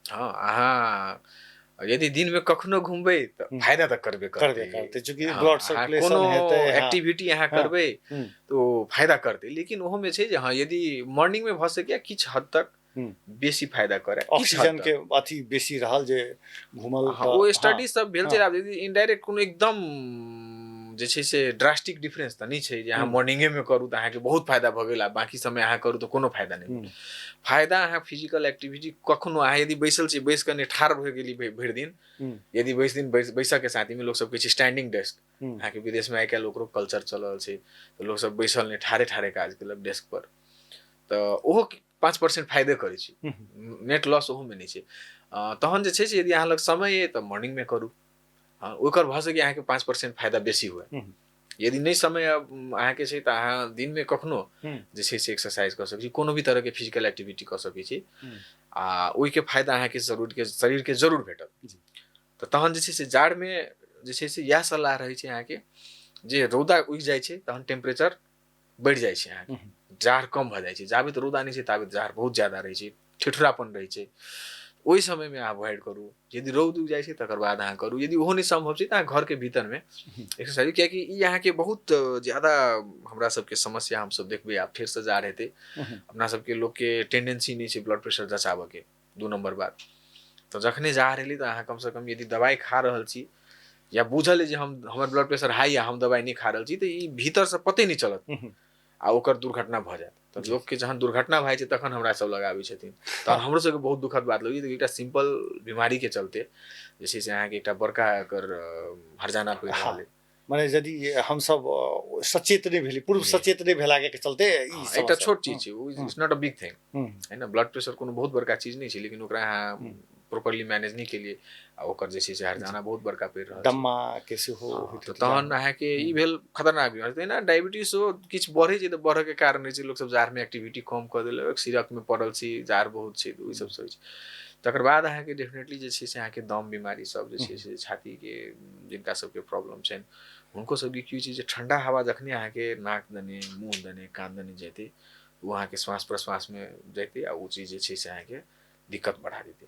हँ, अहाँ यदि दिनमे कखनो घुमबै तऽ फायदा तऽ करबे करबे करतै, चूँकि ब्लड सर्कुलेशन हेतै, एक्टिविटी अहाँ करबै तऽ ओ फायदा करतै। लेकिन ओहोमे छै जे हँ यदि मॉर्निंगमे भऽ सकैए किछु हद तक बेसी फायदा करे, ऑक्सीजन के अथी बेसी रहल जे घुमल। ओ स्टडी सब भेल छै। आब यदि इनडायरेक्ट कोनो एकदम जे छै से ड्रास्टिक डिफरेंस तऽ नहि छै जे अहाँ मॉर्निंगेमे करू तऽ अहाँके बहुत फायदा भऽ गेल आ बाँकी समय अहाँ करू तऽ कोनो फायदा नहि। फायदा अहाँ फिजिकल एक्टिविटी कखनो अहाँ यदि बैसल छी, बैस कऽ ठाढ़ भऽ गेली भरि दिन, यदि बैस दिन बैसऽके साथीमे लोक सब कहै छै स्टैंडिंग डेस्क, अहाँके विदेशमे आइ काल्हि ओकरो कल्चर चलल छै, तऽ लोक सब बैसल नहि ठाढ़े ठाढ़े काज केलक डेस्क पर, तऽ ओहो 5% फायदे करै छै, नेट लॉस ओहोमे नहि छै। तहन जे छै से यदि अहाँ लग समय अइ तऽ मॉर्निंगमे करू, हँ ओकर भऽ सकैए अहाँके 5% फायदा बेसी हुए। यदि नहि समय अहाँके छै तऽ अहाँ दिनमे कखनो जे छै से एक्सरसाइज कऽ सकै छी, कोनो भी तरहके फिजिकल एक्टिविटी कऽ सकै छी आ ओहिके फायदा अहाँके शरीरके जरूर भेटत। तऽ तहन जे छै से जाड़मे जे छै से इएह सलाह रहै छै अहाँके जे रौदा उगि जाइ छै तहन टेम्परेचर बढ़ि जाइ छै, अहाँके जाड़ कम भऽ जाइ छै। जाबे रौदा नहि छै ताबे जाड़ बहुत ज्यादा रहै छै, ठिठुरापन रहै छै, ओहि समयमे अहाँ अवॉइड करू। यदि रौद उगि जाइ छै तकर बाद अहाँ करू, यदि ओहो नहि सम्भव छै तऽ अहाँ घरके भीतरमे एक्सरसाइज, कियाकि ई अहाँके बहुत ज्यादा हमरा सबके समस्या हमसब देखबै। आब फेरसँ जाड़ हेतै, अपना सबके लोकके टेंडेंसी नहि छै ब्लड प्रेशर जँचाबऽके, 2 नम्बर बात। तऽ जखने जाड़ एलै तऽ अहाँ कमसँ कम यदि दवाइ खा रहल छी या बुझल अइ जे हमर ब्लड प्रेशर हाई या हम दवाइ नहि खा रहल छी तऽ ई भीतरसँ पते नहि चलत आ ओकर दुर्घटना भऽ जायत। तऽ लोकके जहन दुर्घटना भए जाइ छै तखन हमरा सब लग आबै छथिन, तहन हमरो सबके बहुत दुखद बात लगै। एकटा सिम्पल बीमारीके चलते जे छै से अहाँके एकटा बड़का एकर हर्जाना पड़ि रहल अइ। मने यदि हमसब सचेत नहि भेली, पूर्व सचेत नहि भेला के चलते ई एकटा छोट चीज छै, it's not a big thing है ना। ब्लड प्रेशर कोनो बहुत बड़का चीज नहि छै, लेकिन ओकरा अहाँ प्रॉपरली मैनेज नहि केलियै आ ओकर जे छै से हर्जाना बहुत बड़का पड़ि रहल छै। दम्मा के सेहो। तऽ तहन अहाँके ई भेल खतरनाक बीमारी। तहिना डायबिटीजो किछु बढ़ै छै तऽ बढ़ऽके कारण होइ छै लोकसब जाड़मे एक्टिविटी कम कऽ देलक, सिरकमे पड़ल छी, जाड़ बहुत छै, तऽ ओहि सबसँ होइ छै। तकर बाद अहाँके डेफिनेटली जे छै से अहाँके दम बीमारी सब जे छै से छातीके जिनका सबके प्रॉब्लम छनि हुनको सबके की होइ छै जे ठण्डा हवा जखने अहाँके नाक दने मुँह दने कान दने जेतै ओ अहाँके श्वास प्रश्वासमे जेतै आ ओ चीज जे छै से अहाँके दिक्कत बढ़ा देतै।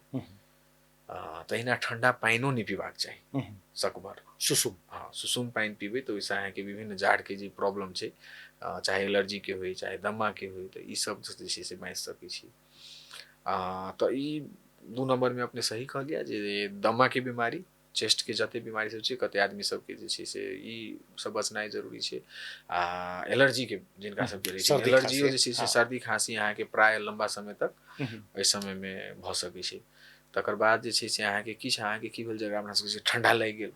तहिना ठण्डा पानिओ नहि पीबाक चाही सकभर, सुसुम, हँ सुसुम पानि पीबै तऽ ओहिसँ अहाँके विभिन्न जाड़के जे प्रॉब्लम छै, चाहे एलर्जीके होइ चाहे दम्माके होइ, तऽ ई सब जे छै से बाँचि सकै छी। तऽ ई 2 नम्बरमे अपने सही कहलियै जे दम्माके बीमारी, चेस्टके जते बीमारी सब छै कते आदमी सबके जे छै से ई सब बचनाइ जरूरी छै। आ एलर्जीके जिनका सबके रहै छै एलर्जियो जे छै से सर्दी खाँसी अहाँके प्राय लम्बा समय तक एहि समयमे भऽ सकै छै। तकर बाद जे छै से अहाँके किछु अहाँके की भेल जकरा अपना सबके ठण्डा लागि गेल,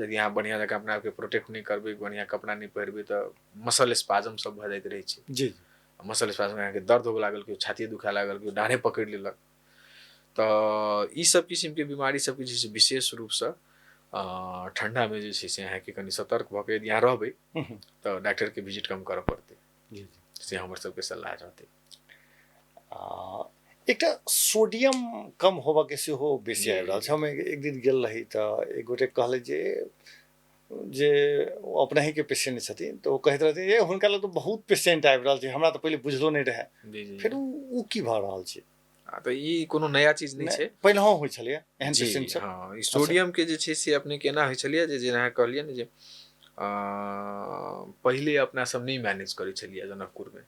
यदि अहाँ बढ़िआँ जकाँ अपना आपके प्रोटेक्ट नहि करबै, बढ़िआँ कपड़ा नहि पहिरबै तऽ मसल स्पाजम सब भऽ जाइत रहै छै। जी, मसल स्पाजम अहाँके दर्द होबऽ लागल, केओ छाती दुखाए लागल, केओ डाँढ़े पकड़ि लेलक, तऽ ई सब किसिमके बीमारी सबके जे छै विशेष रूपसँ ठण्डामे जे छै से अहाँके कनि सतर्क भऽ कऽ यदि अहाँ रहबै तऽ डॉक्टरके विजिट कम करऽ पड़तै, से हमर सबके सलाह रहतै। एकटा सोडियम कम होबऽके सेहो बेसी आबि रहल छै। हम एक दिन गेल रही तऽ एक गोटे कहलै जे जे ओ अपनहिके पेशेंट छथिन, तऽ ओ कहैत रहथिन जे हुनका लग तऽ बहुत पेशेंट आबि रहल छै, हमरा तऽ पहिले बुझलो नहि रहै, फेर ओ की भऽ रहल छै। तऽ ई कोनो नया चीज नहि छै, पहिलहो होइ छलैए एहन पेशेंट सब। हँ, ई सोडियम के जे छै से अपने केना होइ छलैए जे जेना कहलियै ने जे पहिले अपना सब नहि मैनेज करै छलियै जनकपुरमे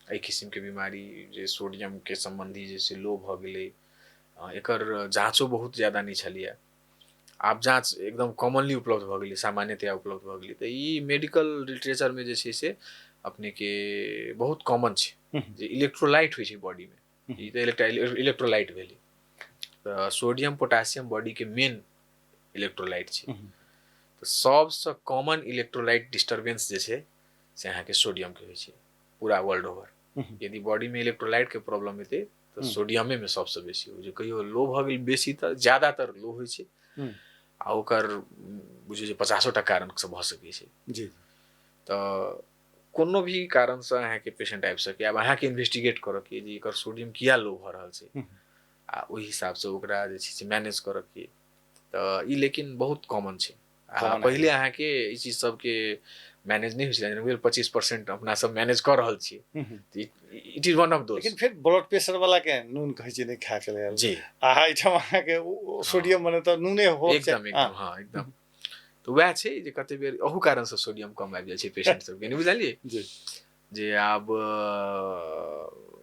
एहि किसिमके बीमारी जे सोडियमके सम्बन्धी जे छै लो भऽ गेलै, एकर जाँचो बहुत ज्यादा नहि छलैए। आब जाँच एकदम कॉमनली उपलब्ध भऽ गेलै, सामान्यतया उपलब्ध भऽ गेलै। तऽ ई मेडिकल लिटरेचरमे जे छै से अपनेके बहुत कॉमन छै जे इलेक्ट्रोलाइट होइ छै बॉडीमे, ई तऽ इलेक्ट्रोलाइट भेलै। तऽ सोडियम पोटासियम बॉडीके मेन इलेक्ट्रोलाइट छै। तऽ सबसँ कॉमन इलेक्ट्रोलाइट डिस्टर्बेंस जे छै से अहाँके सोडियमके होइ छै पूरा वर्ल्ड ओवर। यदि बॉडीमे इलेक्ट्रोलाइटके प्रॉब्लम हेतै तऽ सोडियमेमे सबसँ बेसी होइ छै। कहियो लो भऽ गेल बेसी तऽ ज्यादातर लो होइ छै आ ओकर बुझियौ जे 50टा कारणसँ भऽ सकै छै। जी, तऽ कोनो भी कारणसँ अहाँके पेशेंट आबि सकैए। आब अहाँके इन्वेस्टिगेट करऽके जे एकर सोडियम किया लो भऽ रहल छै आ ओहि हिसाबसँ ओकरा जे छै से मैनेज करऽके। तऽ ई लेकिन बहुत कॉमन छै आ पहिले अहाँके ई चीज सबके मैनेज नहि होइ छलै, 25% अपना सब मैनेज कऽ रहल छियै। It is one of those. लेकिन फेर ब्लड प्रेशर वाला के नून कहै छै नहि खाय के लेल जी, आ एहिठाम अहाँके सोडियम मने तऽ नूने हो एकदम एकदम, हँ एकदम। तऽ वएह छै जे कते बेर अहू कारणसँ सोडियम कम आबि जाइ छै पेशेंट सबके, नहि बुझलियै जी। जे आब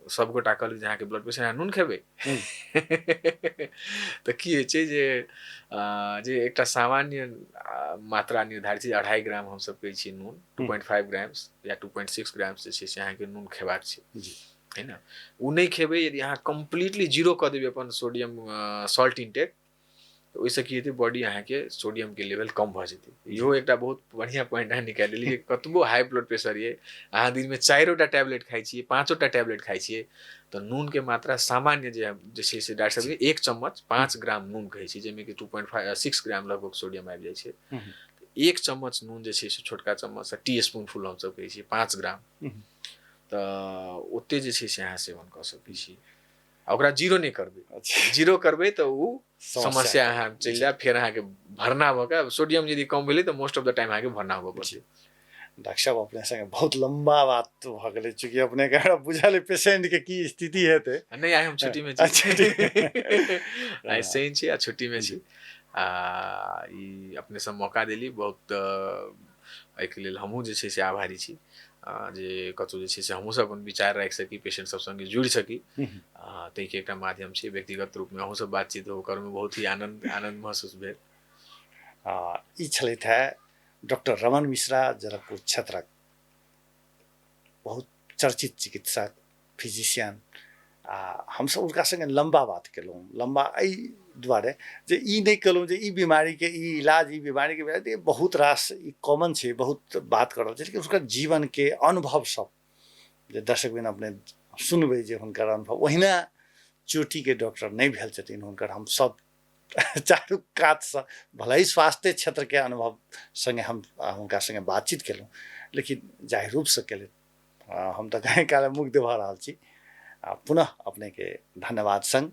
सबगोटा कहलक जे अहाँके ब्लड प्रेशर, अहाँ नून खेबै तऽ की होइ छै जे जे एकटा सामान्य मात्रा निर्धारित छै 2.5 ग्राम हमसब कहै छियै नून, 2.5 ग्राम्स या 2.6 ग्राम्स जे छै से अहाँके नून खेबाक छै, है ने। ओ नहि खेबै यदि अहाँ कम्प्लीटली जीरो कऽ देबै अपन सोडियम सॉल्ट इनटेक, तऽ ओहिसँ की हेतै बॉडी अहाँके सोडियमके लेवल कम भऽ जेतै। इहो एकटा बहुत बढ़िआँ पॉइंट अहाँ निकालि लेलियै। कतबो हाई ब्लड प्रेशर यऽ, अहाँ दिनमे 4 टैबलेट खाइ छियै, 5 टैबलेट खाइ छियै, तऽ नूनके मात्रा सामान्य जे जे छै से डॉक्टर साहब 1 चम्मच 5 ग्राम नून कहै छै, जाहिमे कि 2.56 ग्राम लगभग सोडियम आबि जाइ छै। 1 चम्मच नून जे छै से छोटका चम्मच टी स्पून फुल हमसब कहै छियै 5 ग्राम, तऽ ओते जे छै से अहाँ सेवन कऽ सकै छी। आ ओकरा जीरो नहि करबै, जीरो करबै तऽ ओ समस्या अहाँ चलि जायब, फेर अहाँके भरना भऽ कऽ सोडियम यदि कम भेलै तऽ मोस्ट ऑफ the time अहाँके भरना होबऽ पड़तै। डॉक्टर साहब अपने संगे बहुत लम्बा बात भऽ गेलै, चूँकि अपने के हमरा बुझल पेशेंट के की स्थिति हेतै। नहि, आइ हम छुट्टी में छी, आइ सही छी आ छुट्टी में छी। आ ई अपने सब मौका देली, बहुत एहिके लेल हमहूँ जे छै से आभारी छी जे कतहु जे छै से हमहूँ सब अपन विचार राखि सकी, पेशेंट सब संगे जुड़ि सकी, ताहिके एकटा माध्यम छै। व्यक्तिगत रूपमे अहूँ सब बातचीत ओकरमे बहुत ही आनंद आनंद महसूस भेल। ई छलथि है डॉक्टर रमन मिश्रा, जनकपुर क्षेत्रक बहुत चर्चित चिकित्सक, फिजिशियन। आ हमसब हुनका संगे लम्बा बात केलहुँ, लम्बा एहि दुआरे जे ई नहि कहलहुँ जे ई बीमारीके ई इलाज, ई बीमारीके इलाज, बहुत रास ई कॉमन छै, बहुत बात कऽ रहल छै, लेकिन हुनकर जीवनके अनुभव सब जे दर्शकबिन अपने सुनबै जे हुनकर अनुभव, ओहिना चोटीके डॉक्टर नहि भेल छथिन हुनकर, हम सब चारू कातसँ भले ही स्वास्थ्य क्षेत्रके अनुभव संगे हम हुनका संगे बातचीत केलहुँ, लेकिन जाहि रूपसँ केलथि हम तऽ कहीं काल मुग्ध भऽ रहल छी। आ पुनः अपनेके धन्यवाद संग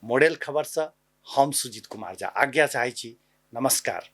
मॉडल खबरसँ हम सुजीत कुमार झा आज्ञा चाहै छी। नमस्कार।